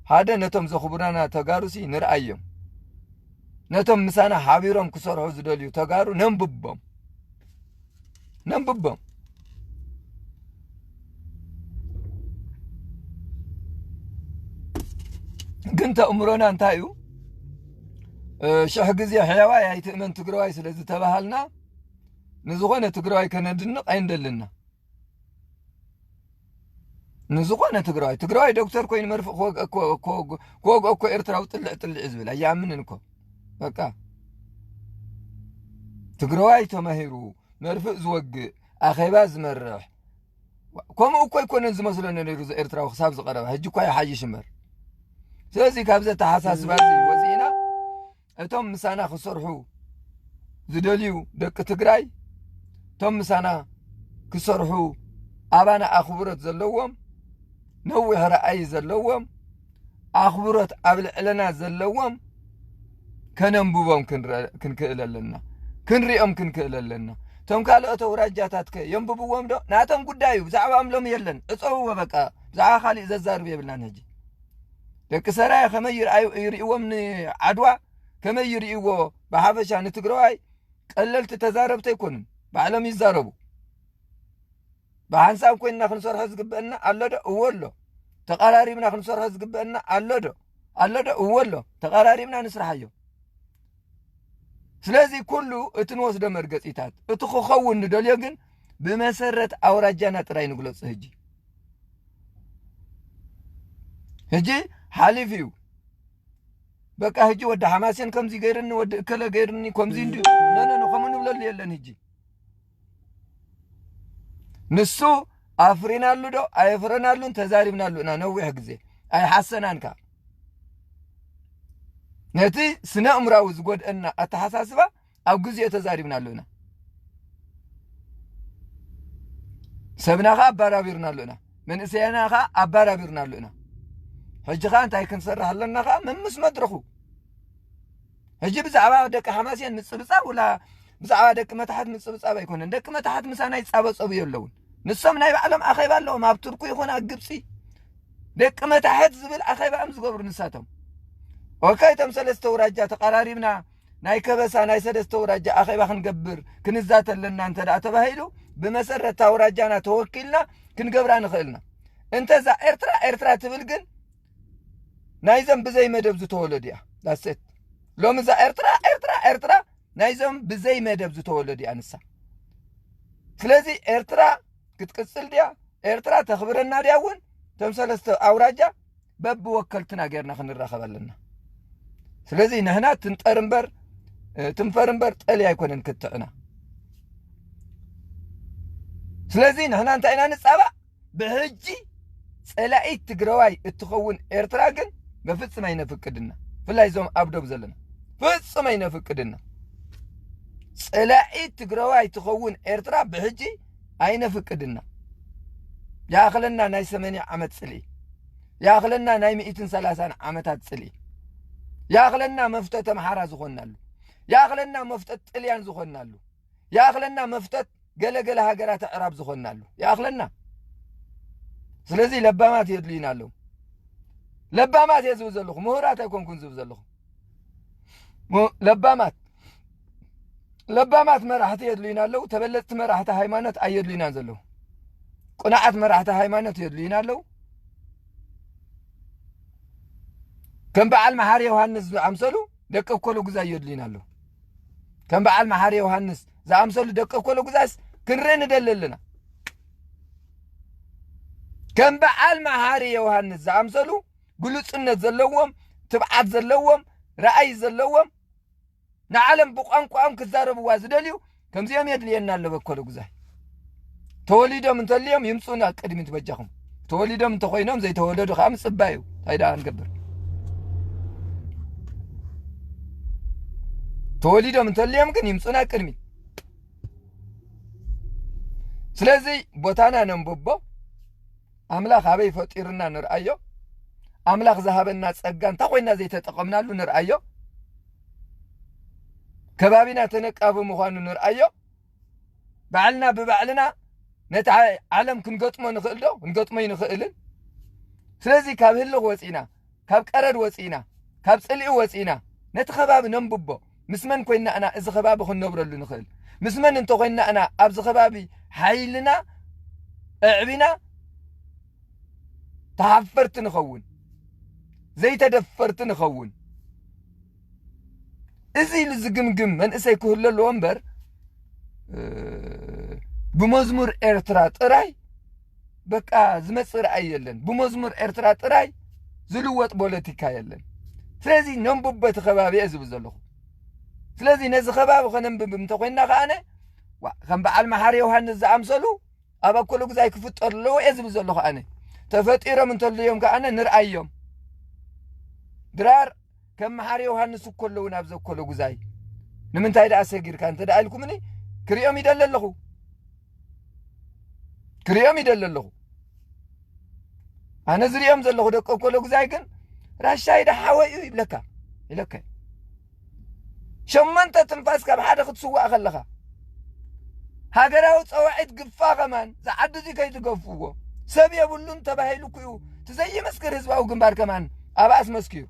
ሓደ ነቶም ዘኽብሩና ተጋሩሲ ንርኣዮም። ነቶም ምሳና ሓቢሮም ክሰርሑ ዝደልዩ ተጋሩ ነንብቦም። ነንብቦም። ግን ተእምሮና እንታይ እዩ? እ፣ ሽሕ ግዜ ሕያዋይ ኣይትእመን ትግራዋይ ስለ ዝተባሃልና፣ ንዝኾነ ትግራዋይ ከነድንቕ ኣይንደልና። ንዝኾነ ትግራዋይ፣ ትግራዋይ ዶክተር ኮይኑ መርፍእ ክወግ-፣ ክወግ-፣ ክወግ-፣ ክወግኦ እኮ ኤርትራዊ ጥልዕ ጥልዕ እዩ ዝብል፣ ኣይኣምንን እኮ። በቃ። ትግራዋይ ተማሂሩ፣ መርፍእ ዝወግእ፣ ኣኼባ ዝመርሕ፣ ከምኡ እኮ ኣይኮነን ዝመስለኒ ነይሩ፣ እዚ ኤርትራዊ ክሳብ ዝቐረበ። ሕጂ እኳ ይሓይሽ እምበር። ስለዚ ካብዚ ኣተሓሳስባ እዚ ወፂእና፣ እቶም ምሳና ክሰርሑ ዝደልዩ ደቂ ትግራይ፣ እቶም ምሳና ክሰርሑ፣ ኣባና ኣኽብሮት ዘለዎም፣ ነዊሕ ረኣይ ዘለዎም፣ ኣኽብሮት ኣብ ልዕልና ዘለዎም ከነንብቦም ክንረ-፣ ክንክእል ኣለና። ክንሪኦም ክንክእል ኣለና። እቶም ካልኦት ኣውራጃታት ከ የንብብዎም ዶ? ናቶም ጉዳይ እዩ። ብዛዕባኦም ሎሚ የለን። ዕፀውዎ በቃ። ብዛዕባ ካሊእ ዘዛርብ የብልናን ሕጂ። ደቂ ሰራየ ከመይ ይርኣዩ-፣ ይርእይዎም ንዓድዋ፣ ከመይ ይርእይዎ ብሓፈሻ ንትግራዋይ፣ ቀለልቲ ተዛረብቲ ኣይኮኑን። ባዕሎም ይዛረቡ። ብሓንሳብ ኮይንና ክንሰርሖ ዝግበአና ኣሎ ዶ? እወ ኣሎ። ተቐራሪብና ክንሰርሖ ዝግበአና ኣሎ ዶ? ኣሎ ዶ? እወ ኣሎ። ተቐራሪብና ንስርሓዮ። ስለዚ ኩሉ እቲ ንወስዶ መርገጺታት፣ እቲ ክኸውን ንደልዮ ግን ብመሰረት ኣውራጃና ጥራይ ንግለጾ። ሕጂ፣ ሕጂ ሓሊፉ እዩ። በቃ ሕጂ ወዲ ሓማሴን ከምዚ ገይርኒ፣ ወዲ እከለ ገይርኒ፣ ከምዚ እንዲ-፣ ኖ፣ ኖ፣ ኖ፣ ከምኡ ንብለሉ የለን። ሕጂ ንሱ ኣፍሪናሉ ዶ ኣየፍረናሉን ተዛሪብናሉ ኢና ነዊሕ ግዜ። ኣይሓሰናን ከኣ። ነቲ ስነ ኣእምራዊ ዝጎድአና ኣተሓሳስባ ኣብ ግዜኡ ተዛሪብናሉ ኢና። ሰብና ከኣ ኣባራቢርናሉ ኢና። መንእሰያና ከኣ ኣባራቢርናሉ ኢና። ሕጂ ከኣ እንታይ ክንሰርሕ ኣለና ከኣ መምስ መድረኹ። ሕጂ ብዛዕባ ደቂ ሓማሴን ምጽብጻብ፣ ወላ ብዛዕባ ደቂ መታሕት ምጽብጻብ ኣይኮነን። ደቂ መታሕት ምሳና ይጻበጸቡ የለውን። ንሶም ናይ ባዕሎም ኣኼባ ኣለዎም፣ ኣብ ቱርኩ ይኹን ኣብ ግብጺ። ደቂ መታሕት ዝብል ኣኼባ እዮም ዝገብሩ ንሳቶም። ኦኬ፣ እቶም ሰለስተ ኣውራጃ ተቐራሪብና ናይ ከበሳ ናይ ሰለስተ ኣውራጃ ኣኼባ ክንገብር ክንዛተ ኣለና እንተ ደኣ ተባሂሉ፣ ብመሰረት እታ ኣውራጃና ተወኪልና ክንገብራ ንኽእልና። እንተዛ ኤርትራ ኤርትራ ትብል ግን ናይዞም ብዘይ መደብ ዝተወለዱ እያ። ዳሴት ሎሚ እዛ ኤርትራ ኤርትራ ኤርትራ ናይዞም ብዘይ መደብ ዝተወለዱ እያ ንሳ። ስለዚ ኤርትራ ክትቅጽል ድያ? ኤርትራ ተኽብረና ድያ? እውን እቶም ሰለስተ ኣውራጃ በብወከልትና ጌርና ክንራኸብ ኣለና። ስለዚ ንሕና ትንጠር እምበር ትንፈር እምበር ጠሊ ኣይኮነን ክትዕና። ስለዚ ንሕና እንታይ ኢና ንጻባእ? ብሕጂ ጸላኢት ትግራዋይ እትኸውን ኤርትራ ግን በፍጽም ኣይነፍቅድና። ብፍላይ እዞም ኣብ ዶብ ዘለና ፍጹም ኣይነፍቅድና። ጸላኢት ትግራዋይ ትኸውን ኤርትራ ብሕጂ ኣይነፍቅድና። ይኣኽለና ናይ ሰማንያ ዓመት ጽልኢ፣ ይኣኽለና ናይ ሚእትን ሰላሳን ዓመታት ጽልኢ፣ ይኣኽለና መፍተት ኣምሓራ ዝኾንናሉ፣ ይኣኽለና መፍተት ጥልያን ዝኾንናሉ፣ ይኣኽለና መፍተት ገለገለ ሃገራት ኣዕራብ ዝኾንናሉ ይኣኽለና። ስለዚ ለባማት የድልዩና ኣለዉ። ለባማት እየ ዝብል ዘለኹ፣ ምሁራት ኣይኮንኩን ዝብል ዘለኹ። ሙ- ለባማት ለባማት መራሕቲ የድልዩና ኣለዉ። ተበለፅቲ መራሕቲ ሃይማኖት ኣየድልዩናን ዘለዉ። ቁናዓት መራሕቲ ሃይማኖት የድልዩና ኣለዉ። ከም በዓል መሓሪ ዮሃንስ ዝኣምሰሉ ደቂ እኮሉ ግዛይ የድልዩና ኣለዉ። ከም በዓል መሓሪ ዮሃንስ ዝኣምሰሉ ደቂ እኮሉ ግዛይስ ክንርኢ ንደሊ ኣለና። ከም በዓል መሓሪ ዮሃንስ ዝኣምሰሉ ግሉጽነት ዘለዎም፣ ትብዓት ዘለዎም፣ ራእይ ዘለዎም፣ ንዓለም ብቋንቋኦም ክዛረብዋ ዝደልዩ ከምዚኦም የድልየና ኣሎ በኮሎ ግዛይ። ተወሊዶም እንተልዮም ይምፁና ቅድሚት በጃኹም። ተወሊዶም እንተኮይኖም ዘይተወለዱ ከዓ ምፅባይ እዩ። እንታይ ደኣ ንገብር? ተወሊዶም እንተልዮም ግን ይምፁና ቅድሚት። ስለዚ ቦታና ነንብቦ። ኣምላኽ ኣበይ ፈጢሩና ንርኣዮ። ኣምላኽ ዝሃበና ጸጋ እንታይ ኮይና ዘይተጠቐምናሉ ንርኣዮ። ከባቢና ተነቃፊ ምዃኑ ንርኣዮ። ባዕልና ብባዕልና ነቲ ዓ- ዓለም ክንገጥሞ ንኽእል ዶ? ክንገጥሞ ይንኽእልን። ስለዚ ካብ ህልኽ ወጺና፣ ካብ ቀረድ ወጺና፣ ካብ ጽልኢ ወጺና፣ ነቲ ከባቢ ነንብቦ። ምስ መን ኮይና ኢና እዚ ከባቢ ክንነብረሉ ንኽእል? ምስ መን እንተ ኮይና ኢና ኣብዚ ከባቢ ሓይልና ኣዕቢና ተሓፈርቲ ንኸውን፣ ዘይተደፈርቲ ንኸውን? እዚ ኢሉ ዝግምግም መንእሰይ ክህሉ ኣለዎ እምበር፣ እ፣ ብመዝሙር ኤርትራ ጥራይ በቃ ዝመጽእ ራእይ የለን። ብመዝሙር ኤርትራ ጥራይ ዝልወጥ ፖለቲካ የለን። ስለዚ ነንብቦ እቲ ከባቢ እየ ዝብል ዘለኹ። ስለዚ ነዚ ከባቢ ከነንብብ እንተኮይንና ከኣነ፣ ዋ፣ ከም በዓል መሓሪ ዮሃንስ ዝኣምሰሉ ኣብ ኣኮሎ ግዛይ ክፍጠሩ ኣለዎ እየ ዝብል ዘለኹ ኣነ። ተፈጢሮም እንተልዮም ከኣነ ንርኣዮም። ድራር ከም መሓሪ ዮሃንስ እኮ ኣለዉ ናብ ዘኮሎ ግዛይ። ንምንታይ ደኣ ሰጊርካ እንተ ደኣ ኢልኩምኒ፣ ክሪኦም ይደሊ ኣለኹ። ክሪኦም ይደሊ ኣለኹ። ኣነ ዝሪኦም ዘለኹ ደቂ ኣኮሎ ግዛይ ግን ራሻይ ደሓወይ እዩ ይብለካ፣ ኢለካ። ሸሞንተ ትንፋስ ካብ ሓደ ክትስዋእ ከለኻ፣ ሃገራዊ ጸዋዒት ግፋ ከማን፣ ዝዓዲ እዚ ከይትገፍዎ፣ ሰብ የብሉን ተባሂሉ እኮ እዩ፣ እቲ ዘይምስክር ህዝባዊ ግንባር ከማን ኣብኣ ኣስመስኪሩ።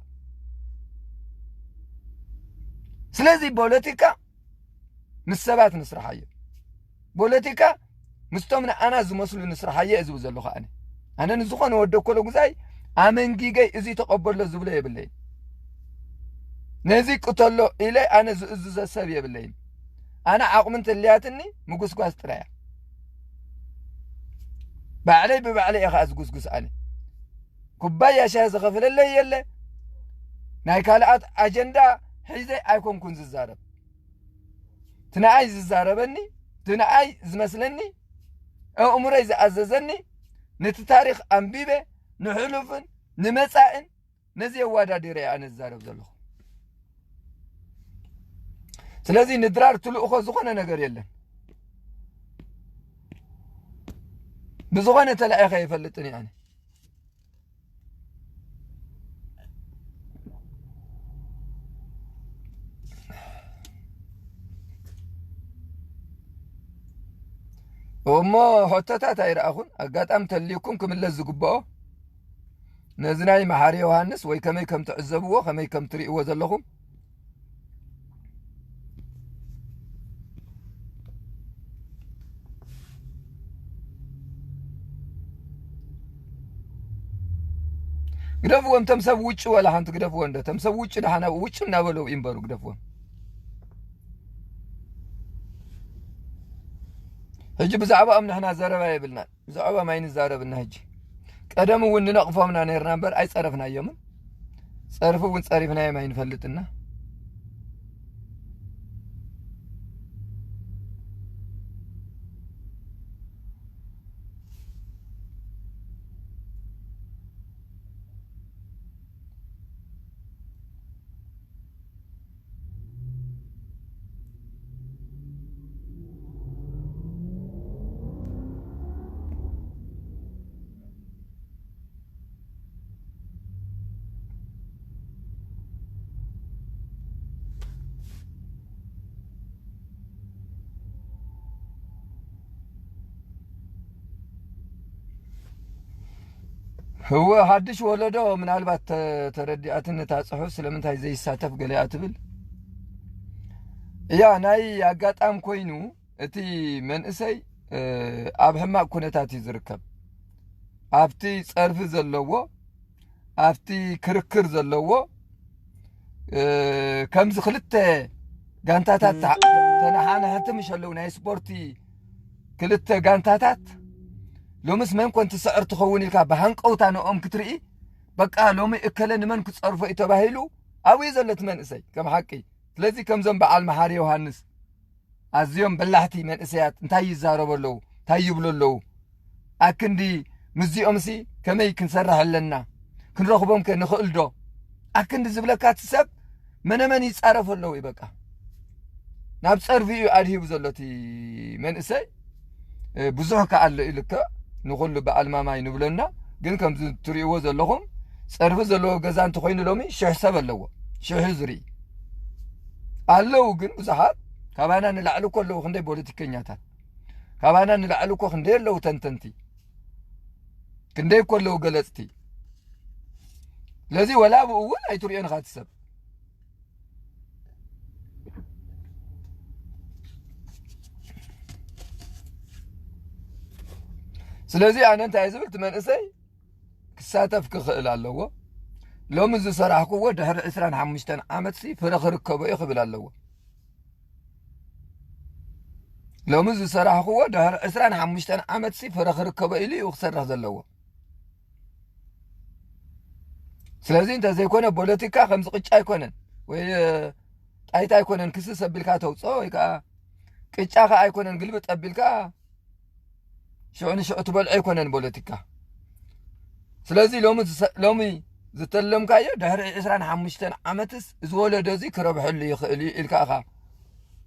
ስለዚ ፖለቲካ ምስ ሰባት ንስርሓዮ። ፖለቲካ ምስቶም ንኣና ዝመስሉ ንስርሓዮ እየ ዝብል ዘለኹ ኣነ። ኣነ ንዝኾነ ወዲ ኣኮሎ ግዛይ ኣመንጊገይ እዚ ተቐበሎ ዝብሎ የብለይን። ነዚ ቅተሎ ኢለ ኣነ ዝእዝዞ ሰብ የብለይን። ኣነ ዓቕሚ እንተልያትኒ ምጉስጓስ ጥራይ እያ። ባዕለይ ብባዕለይ እየ ኸዓ ዝጉስጉስ ኣነ። ኩባያ ሻሂ ዝኸፍለለይ የለ። ናይ ካልኣት ኣጀንዳ ሒዘ ኣይኮንኩን ዝዛረብ። እቲ ንኣይ ዝዛረበኒ፣ እቲ ንኣይ ዝመስለኒ፣ ኣእምሮይ ዝኣዘዘኒ፣ ነቲ ታሪኽ ኣንቢበ፣ ንሕሉፍን ንመጻእን ነዚ የዋዳዲረ እየ ኣነ ዝዛረብ ዘለኹ። ስለዚ ንድራር ትልእኾ ዝኾነ ነገር የለን። ብዝኾነ ተላኢኸ ኣይፈልጥን እየ ኣነ። እሞ ሕቶታት ኣይረኣኹን። ኣጋጣሚ ተልዩኩም ክምለስ ዝግብኦ ነዚ ናይ መሓሪ ዮሃንስ ወይ ከመይ ከም ትዕዘብዎ፣ ከመይ ከም ትርእይዎ ዘለኹም። ግደፍዎም፣ ተም ሰብ ውጭ ወላ ሓንቲ ግደፍዎ። እንደ ተም ሰብ ውጭ ደሓና ውጭ እናበለው ይንበሩ፣ ግደፍዎም። ሕጂ ብዛዕባኦም ንሕና ዘረባ የብልናን፣ ብዛዕባኦም ኣይንዛረብና። ሕጂ ቀደም እውን ንነቕፎምና ነርና እምበር ኣይጸረፍናዮምን። ጸርፊ እውን ጸሪፍናዮም ኣይንፈልጥና። ህወ ሓድሽ ወለዶ ምናልባት ተ- ተረዲኣትን ነታ ጽሑፍ ስለምንታይ ዘይሳተፍ ገለ እያ ትብል እያ። ናይ ኣጋጣም ኮይኑ እቲ መንእሰይ ኣብ ሕማቕ ኩነታት እዩ ዝርከብ። ኣብቲ ጸርፊ ዘለዎ ኣብቲ ክርክር ዘለዎ ከምዚ ክልተ ጋንታታት ተነሓናሕቲ ምሽ ኣለዉ ናይ ስፖርቲ ክልተ ጋንታታት ሎምስ መን ኮን ትስዕር ትኸውን ኢልካ ብሃንቀውታ ንኦም ክትርኢ በቃ ሎሚ እከለ ንመን ክጸርፎ እዩ ተባሂሉ ኣብኡ እዩ ዘሎ እቲ መንእሰይ ከም ሓቂ። ስለዚ ከምዞም በዓል መሓሪ ዮሃንስ ኣዝዮም በላሕቲ መንእሰያት እንታይ ይዛረቡ ኣለዉ እንታይ ይብሉ ኣለዉ ኣክንዲ ምስዚኦምሲ ከመይ ክንሰርሕ ኣለና ክንረኽቦም ከ ንኽእል ዶ ኣክንዲ ዝብለካ እቲ ሰብ መነመን ይጻረፉ ኣለዉ እዩ በቃ ናብ ጸርፊ እዩ ኣድሂቡ ዘሎ እቲ መንእሰይ ብዙሕ ከኣሎ እዩ ልክዕ ንኹሉ በዓል ማማይ ንብለና ግን ከምዚ ትርእይዎ ዘለኹም ጸርፊ ዘለዎ ገዛ እንተኾይኑ ሎሚ ሽሕ ሰብ ኣለዎ ሽሕ ዝርኢ ኣለዉ ግን ብዙሓት ካባና ንላዕሊ እኮ ኣለዉ ክንደይ ፖለቲከኛታት ካባና ንላዕሊ እኮ ክንደይ ኣለዉ ተንተንቲ ክንደይ እኮ ኣለዉ ገለፅቲ ስለዚ ወላ ብኡ እውን ኣይትሪኦን ኢኻ እቲ ሰብ ስለዚ ኣነ እንታይ ዝብል እቲ መንእሰይ ክሳተፍ ክኽእል ኣለዎ ሎሚ ዝሰራሕክዎ ድሕሪ ዕስራን ሓሙሽተን ዓመትሲ ፍረ ክርከቦ እዩ ክብል ኣለዎ ሎሚ ዝሰራሕክዎ ድሕሪ ዕስራን ሓሙሽተን ዓመትሲ ፍረ ክርከቦ ኢሉ እዩ ክሰርሕ ዘለዎ ስለዚ እንተዘይኮነ ፖለቲካ ከምዚ ቅጫ ኣይኮነን ወይ ጣይታ ኣይኮነን ክስስ ኣቢልካ ተውፅኦ ወይ ከዓ ቅጫ ከዓ ኣይኮነን ግልብጥ ኣቢልካ ሽዑ ንሽዑ ትበልዖ ኣይኮነን ፖለቲካ ስለዚ ሎሚ ሎሚ ዝተለምካዮ ድሕሪ ዕስራን ሓሙሽተን ዓመትስ እዚ ወለዶ እዚ ክረብሐሉ ይኽእል እዩ ኢልካ ኢኻ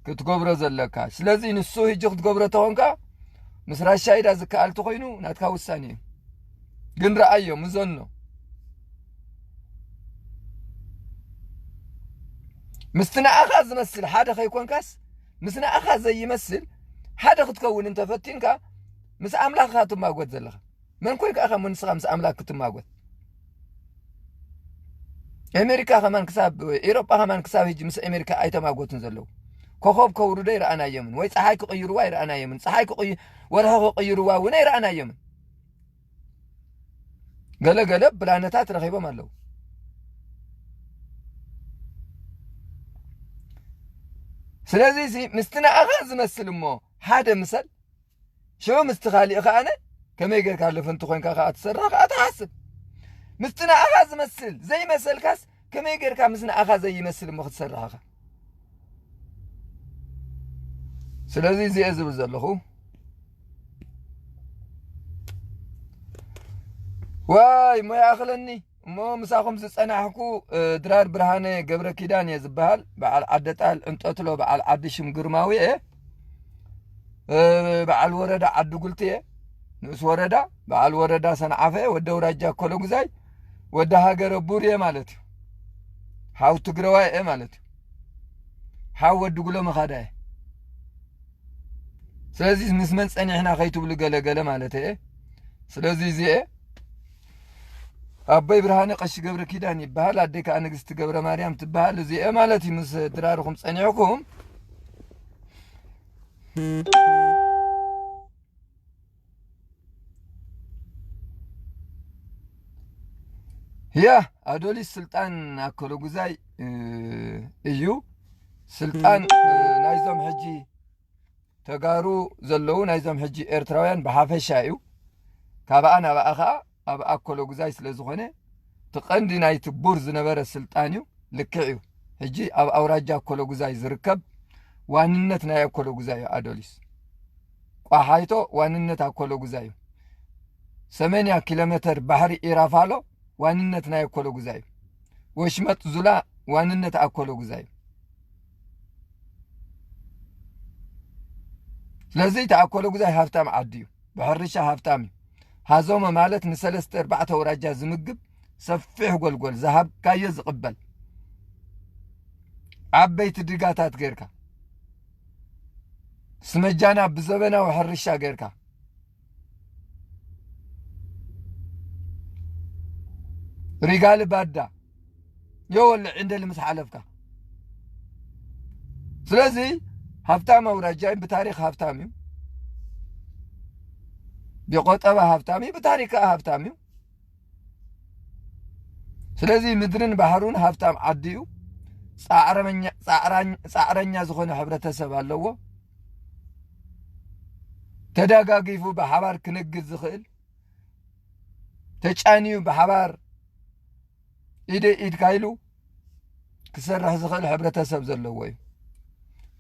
ክትገብሮ ዘለካ ስለዚ ንሱ ህጂ ክትገብሮ ተኾንካ ምስ ራሻይዳ ዝከኣል ተኾይኑ ናትካ ውሳኔ እዩ ግን ረኣዮ ምዘኖ ምስቲ ንኣኻ ዝመስል ሓደ ከይኮንካስ ምስ ንኣኻ ዘይመስል ሓደ ክትከውን እንተፈቲንካ ምስ ኣምላኽኻ ትማጎት ዘለኻ መን ኮይንካ ኢኻ እሞ ንስኻ ምስ ኣምላኽ ክትማጎት ኣሜሪካ ከማን ክሳብ ኤሮጳ ከማን ክሳብ ሕጂ ምስ ኣሜሪካ ኣይተማጎትን ዘለዉ ኮኸብ ከውርዶ ይረኣናዮምን ወይ ፀሓይ ክቕይርዋ ይረኣናዮምን ፀሓይ ክቕይ ወርሒ ክቕይርዋ እውን ኣይረኣናዮምን ገለ ገለ ፕላነታት ረኺቦም ኣለዉ ስለዚ እዚ ምስቲ ንኣኻ ዝመስል እሞ ሓደ ምሰል ሽዑ ምስቲ ካሊእ ከኣነ ከመይ ጌርካ ለፈንቲ ኮይንካ ከዓ ትሰርሕ ከዓ ትሓስብ ምስቲ ንኣኻ ዝመስል ዘይመሰልካስ ከመይ ጌርካ ምስ ንኣኻ ዘይመስል እሞ ክትሰርሕ ኢኻ ስለዚ እዚአ ዝብል ዘለኹ ዋይ ሞ ይኣኽለኒ እሞ ምሳኹም ዝጸናሕኩ ድራር ብርሃነ ገብረ ኪዳን እየ ዝበሃል በዓል ዓደጣል ዕንጠትሎ በዓል ዓዲ ሽም ግርማዊ እየ በዓል ወረዳ ዓዲ ጉልቲ እየ ንኡስ ወረዳ በዓል ወረዳ ሰንዓፈ ወዲ ኣውራጃ ኮሎጉዛይ ወዲ ሃገረ ቡር እየ ማለት እዩ ሓው ትግረዋይ እየ ማለት እዩ ሓው ወዲ ጉሎ መኻዳ እየ ስለዚ ምስ መን ጸኒሕና ከይትብሉ ገለ ገለ ማለት እየ ስለዚ እዚአ ኣቦይ ብርሃነ ቀሺ ገብረ ኪዳን ይበሃል ኣደይ ከዓ ንግስቲ ገብረ ማርያም ትበሃል እዚአ ማለት እዩ ምስ ድራርኹም ጸኒሕኩም ያ ኣዶሊስ ስልጣን ኣከለጉዛይ እዩ። ስልጣን ናይዞም ሕጂ ተጋሩ ዘለዉ፣ ናይዞም ሕጂ ኤርትራውያን ብሓፈሻ እዩ። ካብኣ ናብኣ ኸኣ ኣብ ኣከለጉዛይ ስለ ዝኾነ፣ እቲ ቀንዲ ናይቲ ቡር ዝነበረ ስልጣን እዩ። ልክዕ እዩ። ሕጂ ኣብ ኣውራጃ ኣኮለጉዛይ ዝርከብ ዋንነት ናይ ኣኮለጉዛይ እዩ ኣዶሊስ። ቋሓይቶ ዋንነት ኣኮለጉዛይ እዩ። ሰማንያ ኪሎ ሜተር ባሕሪ ኢራፋሎ ዋንነት ናይ ኣኮለጉዛይ እዩ። ወሽመጥ ዙላ ዋንነት ኣኮለጉዛይ እዩ። ስለዚ እቲ ኣኮለጉዛይ ሃብታም ዓዲ እዩ። ብሕርሻ ሃብታም እዩ። ሃዞመ ማለት ንሰለስተ ኣርባዕተ ኣውራጃ ዝምግብ ሰፊሕ ጎልጎል፣ ዝሃብካዮ ዝቕበል፣ ዓበይቲ ድጋታት ጌርካ፣ ስመጃና ብዘበናዊ ሕርሻ ጌርካ፣ ሪጋሊ ባዳ የወለ ዕንደሊ ምስ ሓለፍካ። ስለዚ ሃብታም ኣውራጃ እዩ፣ ብታሪኽ ሃብታም እዩ፣ ብቆጠባ ሃብታም እዩ፣ ብታሪኽ ከኣ ሃብታም እዩ። ስለዚ ምድርን ባሕሩን ሃብታም ዓዲ እዩ። ጻዕረመኛ-፣ ጻዕራኝ-፣ ጻዕረኛ ዝኾነ ሕብረተሰብ ኣለዎ። ተደጋጊፉ ብሓባር ክነግድ ዝኽእል፣ ተጫንዩ ብሓባር ኢደ ኢድካ ኢሉ ክሰርሕ ዝኽእል ሕብረተሰብ ዘለዎ እዩ።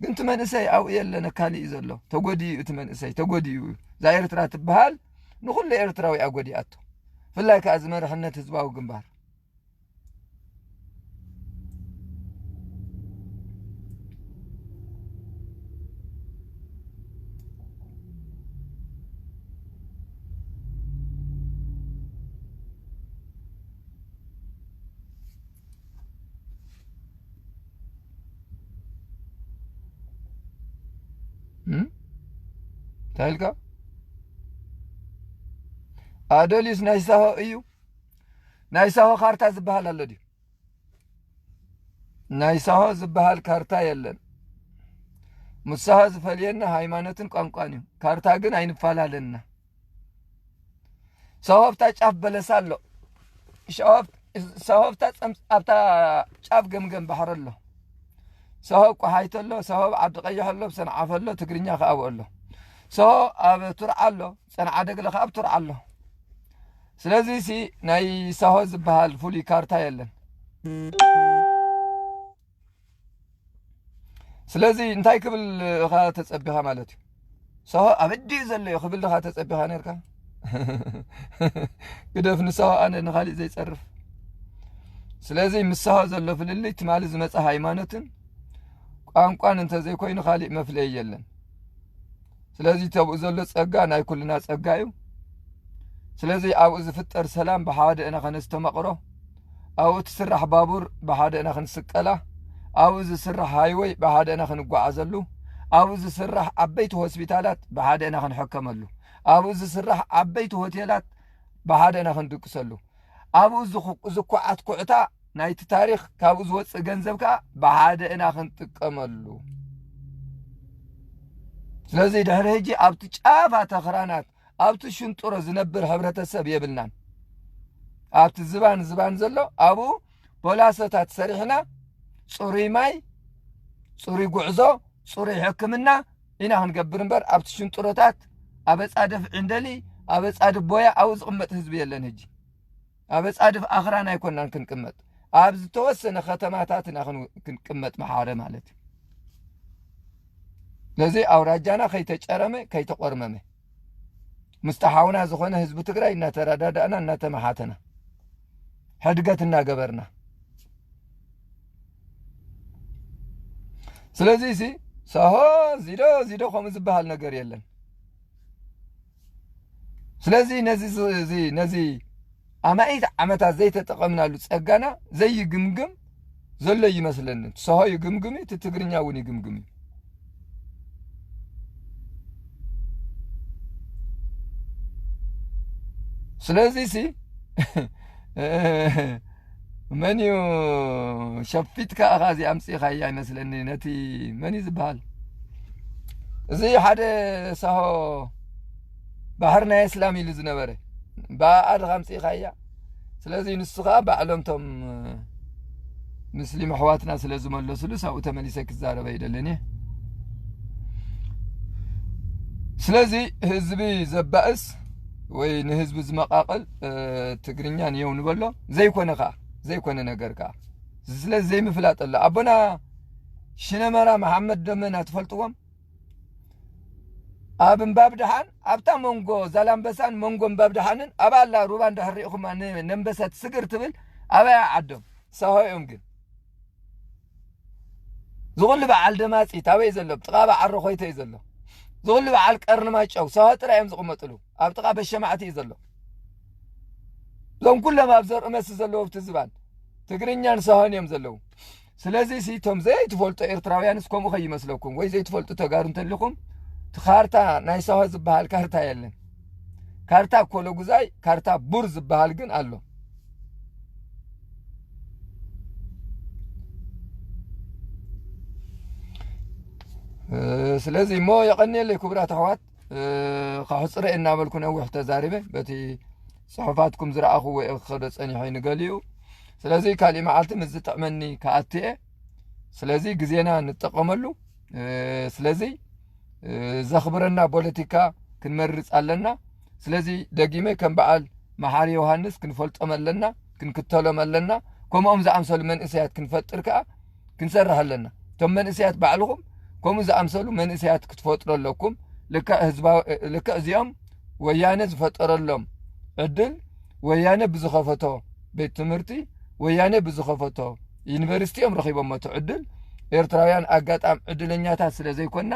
ግን እቲ መንእሰይ ኣብኡ የለን፣ ኣካሊ እዩ ዘሎ። ተጎዲኡ እዩ እቲ መንእሰይ፣ ተጎዲኡ እዩ። እዛ ኤርትራ ትበሃል ንኹሉ ኤርትራዊ እያ ጎዲኣቶ። ብፍላይ ከኣ እዚ መሪሕነት ህዝባዊ ግንባር። እም? እንታይ ኢልካ? ኣደሊስ ናይ ሳሆ እዩ። ናይ ሳሆ ካርታ ዝበሃል ኣሎ ድዩ? ናይ ሳሆ ዝበሃል ካርታ የለን። ምስ ሳሆ ዝፈልየና ሃይማኖትን ቋንቋን እዩ። ካርታ ግን ኣይንፈላለንና። ሳሆ ኣብታ ጫፍ በለስ ኣሎ። ሳሆ ኣብታ ጸም-፣ ኣብታ ጫፍ ገምገም ባሕሪ ኣሎ። ሳሆ ኣብ ቆሓይቶ ኣሎ። ሳሆ ኣብ ዓዲ ቀይሕ ኣሎ። ኣብ ሰንዓፈ ኣሎ። ትግርኛ ከኣ ኣብኡ ኣሎ። ሳሆ ኣብ ቱርዓ ኣሎ። ጸንዓደግለ ከኣ ኣብ ቱርዓ ኣሎ። ስለዚ ሲ ናይ ሳሆ ዝበሃል ፍሉይ ካርታ የለን። ስለዚ እንታይ ክብል ኢኻ ተጸቢኻ ማለት እዩ? ሳሆ ኣብ ኣዲኡ ዘሎ እዩ ክብል ድኻ ተጸቢኻ ነርካ? ግደፍ፣ ንሳሆ ኣነ ንኻሊእ ዘይጸርፍ። ስለዚ ምስ ሳሆ ዘሎ ፍልልይ ትማሊ ዝመጸ ሃይማኖትን ቋንቋን እንተዘይኮይኑ ካሊእ መፍለዪ የለን። ስለዚ ተብኡ ዘሎ ጸጋ ናይ ኩልና ጸጋ እዩ። ስለዚ ኣብኡ ዝፍጠር ሰላም ብሓደ ኢና ከነስተማቕሮ። ኣብኡ ትስራሕ ባቡር ብሓደ ኢና ክንስቀላ። ኣብኡ ዝስራሕ ሃይወይ ብሓደ ኢና ክንጓዓዘሉ። ኣብኡ ዝስራሕ ዓበይቲ ሆስፒታላት ብሓደ ኢና ክንሕከመሉ። ኣብኡ ዝስራሕ ዓበይቲ ሆቴላት ብሓደ ኢና ክንድቅሰሉ። ኣብኡ ዝኹ-፣ ዝኩዓት ኩዕታ ናይቲ ታሪኽ፣ ካብኡ ዝወጽእ ገንዘብ ከኣ ብሓደ ኢና ክንጥቀመሉ። ስለዚ ድሕሪ ሕጂ ኣብቲ ጫፍ ኣተኽራናት፣ ኣብቲ ሽንጥሮ ዝነብር ሕብረተሰብ የብልናን። ኣብቲ ዝባን ዝባን ዘሎ ኣብኡ ቦላሶታት ሰሪሕና ጽሩይ ማይ፣ ጽሩይ ጉዕዞ፣ ጽሩይ ሕክምና ኢና ክንገብር እምበር ኣብቲ ሽንጥሮታት ኣብ ኣጻድፍ ዕንደሊ፣ ኣብ ኣጻድፍ ቦያ ኣብኡ ዝቕመጥ ህዝቢ የለን። ሕጂ ኣብ ኣጻድፍ ኣኽራን ኣይኮናን ክንቅመጥ፣ ኣብ ዝተወሰነ ከተማታት ኢና ክን-፣ ክንቅመጥ መሓረ ማለት እዩ። ነዚ ኣውራጃና ከይተጨረመ፣ ከይተቆርመመ፣ ምስቲ ሓውና ዝኾነ ህዝቢ ትግራይ እናተረዳዳእና፣ እናተመሓተና፣ ሕድገት እናገበርና። ስለዚ ሲ ሳሆ ዚዶ፣ ዚዶ ከምኡ ዝበሃል ነገር የለን። ስለዚ ነዚ ዝ-፣ እዚ፣ ነዚ ኣማኢት ዓመታት ዘይተጠቐምናሉ ጸጋና ዘይግምግም ዘሎ ይመስለኒ። እቲ ሳሆ ይግምግም እዩ፣ እቲ ትግርኛ እውን ይግምግም እዩ። ስለዚ ሲ መን እዩ ሸፊትካ ኢኻ እዚ ኣምጺእኻያ ይመስለኒ፣ ነቲ መን እዩ ዝበሃል? እዚ ሓደ ሳሆ ባሕሪ ናይ እስላም ኢሉ ዝነበረ፣ ብኣኣ ድኻ ኣምጺእኻያ? ስለዚ ንሱ ኸዓ ባዕሎም ቶም፣ እ፣ ምስሊም ኣሕዋትና ስለ ዝመለሱሉ፣ ሳብኡ ተመሊሰ ክዛረብ ኣይደልን እየ። ስለዚ ህዝቢ ዘባእስ ወይ ንህዝቢ ዝመቃቅል፣ እ፣ ትግርኛ ንየው ንበሎ። ዘይኮነ ከኣ፣ ዘይኮነ ነገር ከኣ። ስለዚ ዘይምፍላጥ ኣሎ። ኣቦና ሽነመራ መሓመድ ደመና ትፈልጥዎም? ኣብ እምባብ ደሓን፣ ኣብታ መንጎ ዛላምበሳን መንጎ እምባብ ደሓንን፣ ኣብ ኣላ ሩባ እንድሕር ርኢኹማ፣ ን-፣ ነንበሰት ስግር ትብል፣ ኣበያ ዓዶም? ሳሆ እዮም ግን። ዝኹሉ በዓል ደማጺት ኣበይ ዘሎ? ኣብ ጥቓ በዓል ረኾይተ እዩ ዘሎ። ዝኹሉ በዓል ቀርኒ ማይጨው፣ ሳሆ ጥራይ እዮም ዝቕመጥሉ። ኣብ ጥቓ በሸማዕቲ እዩ ዘሎ። እዞም ኩሎም ኣብ ዘርኢ መሲ ዘለዉ ኣብቲ ዝባን ትግርኛን ሳሆን እዮም ዘለዉ። ስለዚ ሲ እቶም ዘይትፈልጡ ኤርትራውያንስ ከምኡ ከይመስለኩም፣ ወይ ዘይትፈልጡ ተጋሩ እንተሊኹም፣ እቲ ካርታ ናይ ሳሆ ዝበሃል ካርታ የለን። ካርታ ኮለጉዛይ፣ ካርታ ቡር ዝበሃል ግን ኣሎ። እ፣ ስለዚ እሞ የቐንየለይ ክቡራት ኣሕዋት፣ እ፣ ከሕጽረ እናበልኩ ነዊሕ ተዛሪበ፣ በቲ ጽሑፋትኩም ዝረኣኹዎ እየ ክኸዶ ጸኒሐ ንገሊኡ። ስለዚ ካሊእ መዓልቲ ምስ ዝጥዕመኒ ክኣቱ እየ። ስለዚ ግዜና ንጠቐመሉ። እ፣ ስለዚ፣ እ፣ ዘኽብረና ፖለቲካ ክንመርጽ ኣለና። ስለዚ ደጊመ ከም በዓል መሓሪ ዮሃንስ ክንፈልጦም ኣለና፣ ክንክተሎም ኣለና። ከምኦም ዝኣምሰሉ መንእሰያት ክንፈጥር ከኣ ክንሰርሕ ኣለና። እቶም መንእሰያት ባዕልኹም ከምኡ ዝኣምሰሉ መንእሰያት ክትፈጥሩ ኣለኩም። ልክዕ ህዝባዊ፣ ልክዕ እዚኦም ወያነ ዝፈጠረሎም ዕድል፣ ወያነ ብዝኸፈቶ ቤት ትምህርቲ፣ ወያነ ብዝኸፈቶ ዩኒቨርሲቲ እዮም ረኺቦሞ እቲ ዕድል። ኤርትራውያን ኣጋጣም ዕድለኛታት ስለ ዘይኮንና፣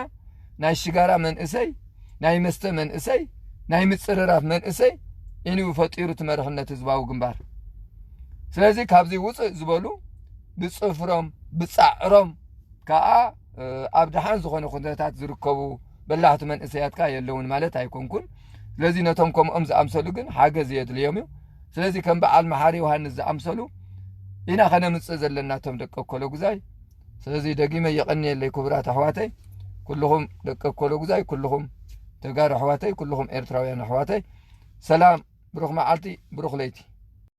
ናይ ሽጋራ መንእሰይ፣ ናይ መስተ መንእሰይ፣ ናይ ምጽርራፍ መንእሰይ ኢኑ ፈጢሩ እቲ መርሕነት ህዝባዊ ግንባር። ስለዚ ካብዚ ውጽእ ዝበሉ ብጽፍሮም፣ ብጻዕሮም ከኣ፣ እ፣ ኣብ ደሓን ዝኾነ ኩነታት ዝርከቡ በላሕቲ መንእሰያት ከኣ የለውን ማለት ኣይኮንኩን። ስለዚ ነቶም ከምኦም ዝኣምሰሉ ግን ሓገዝ የድልዮም እዩ። ስለዚ ከም በዓል መሓሪ ዮሃንስ ዝኣምሰሉ ኢና ከነምጽእ ዘለና፣ እቶም ደቂ ኮለጉዛይ። ስለዚ ደጊመ የቐንየለይ ክቡራት ኣሕዋተይ፣ ኩልኹም ደቂ ኮለጉዛይ፣ ኩልኹም ተጋሩ ኣሕዋተይ፣ ኩልኹም ኤርትራውያን ኣሕዋተይ፣ ሰላም፣ ብሩኽ መዓልቲ፣ ብሩኽ ለይቲ።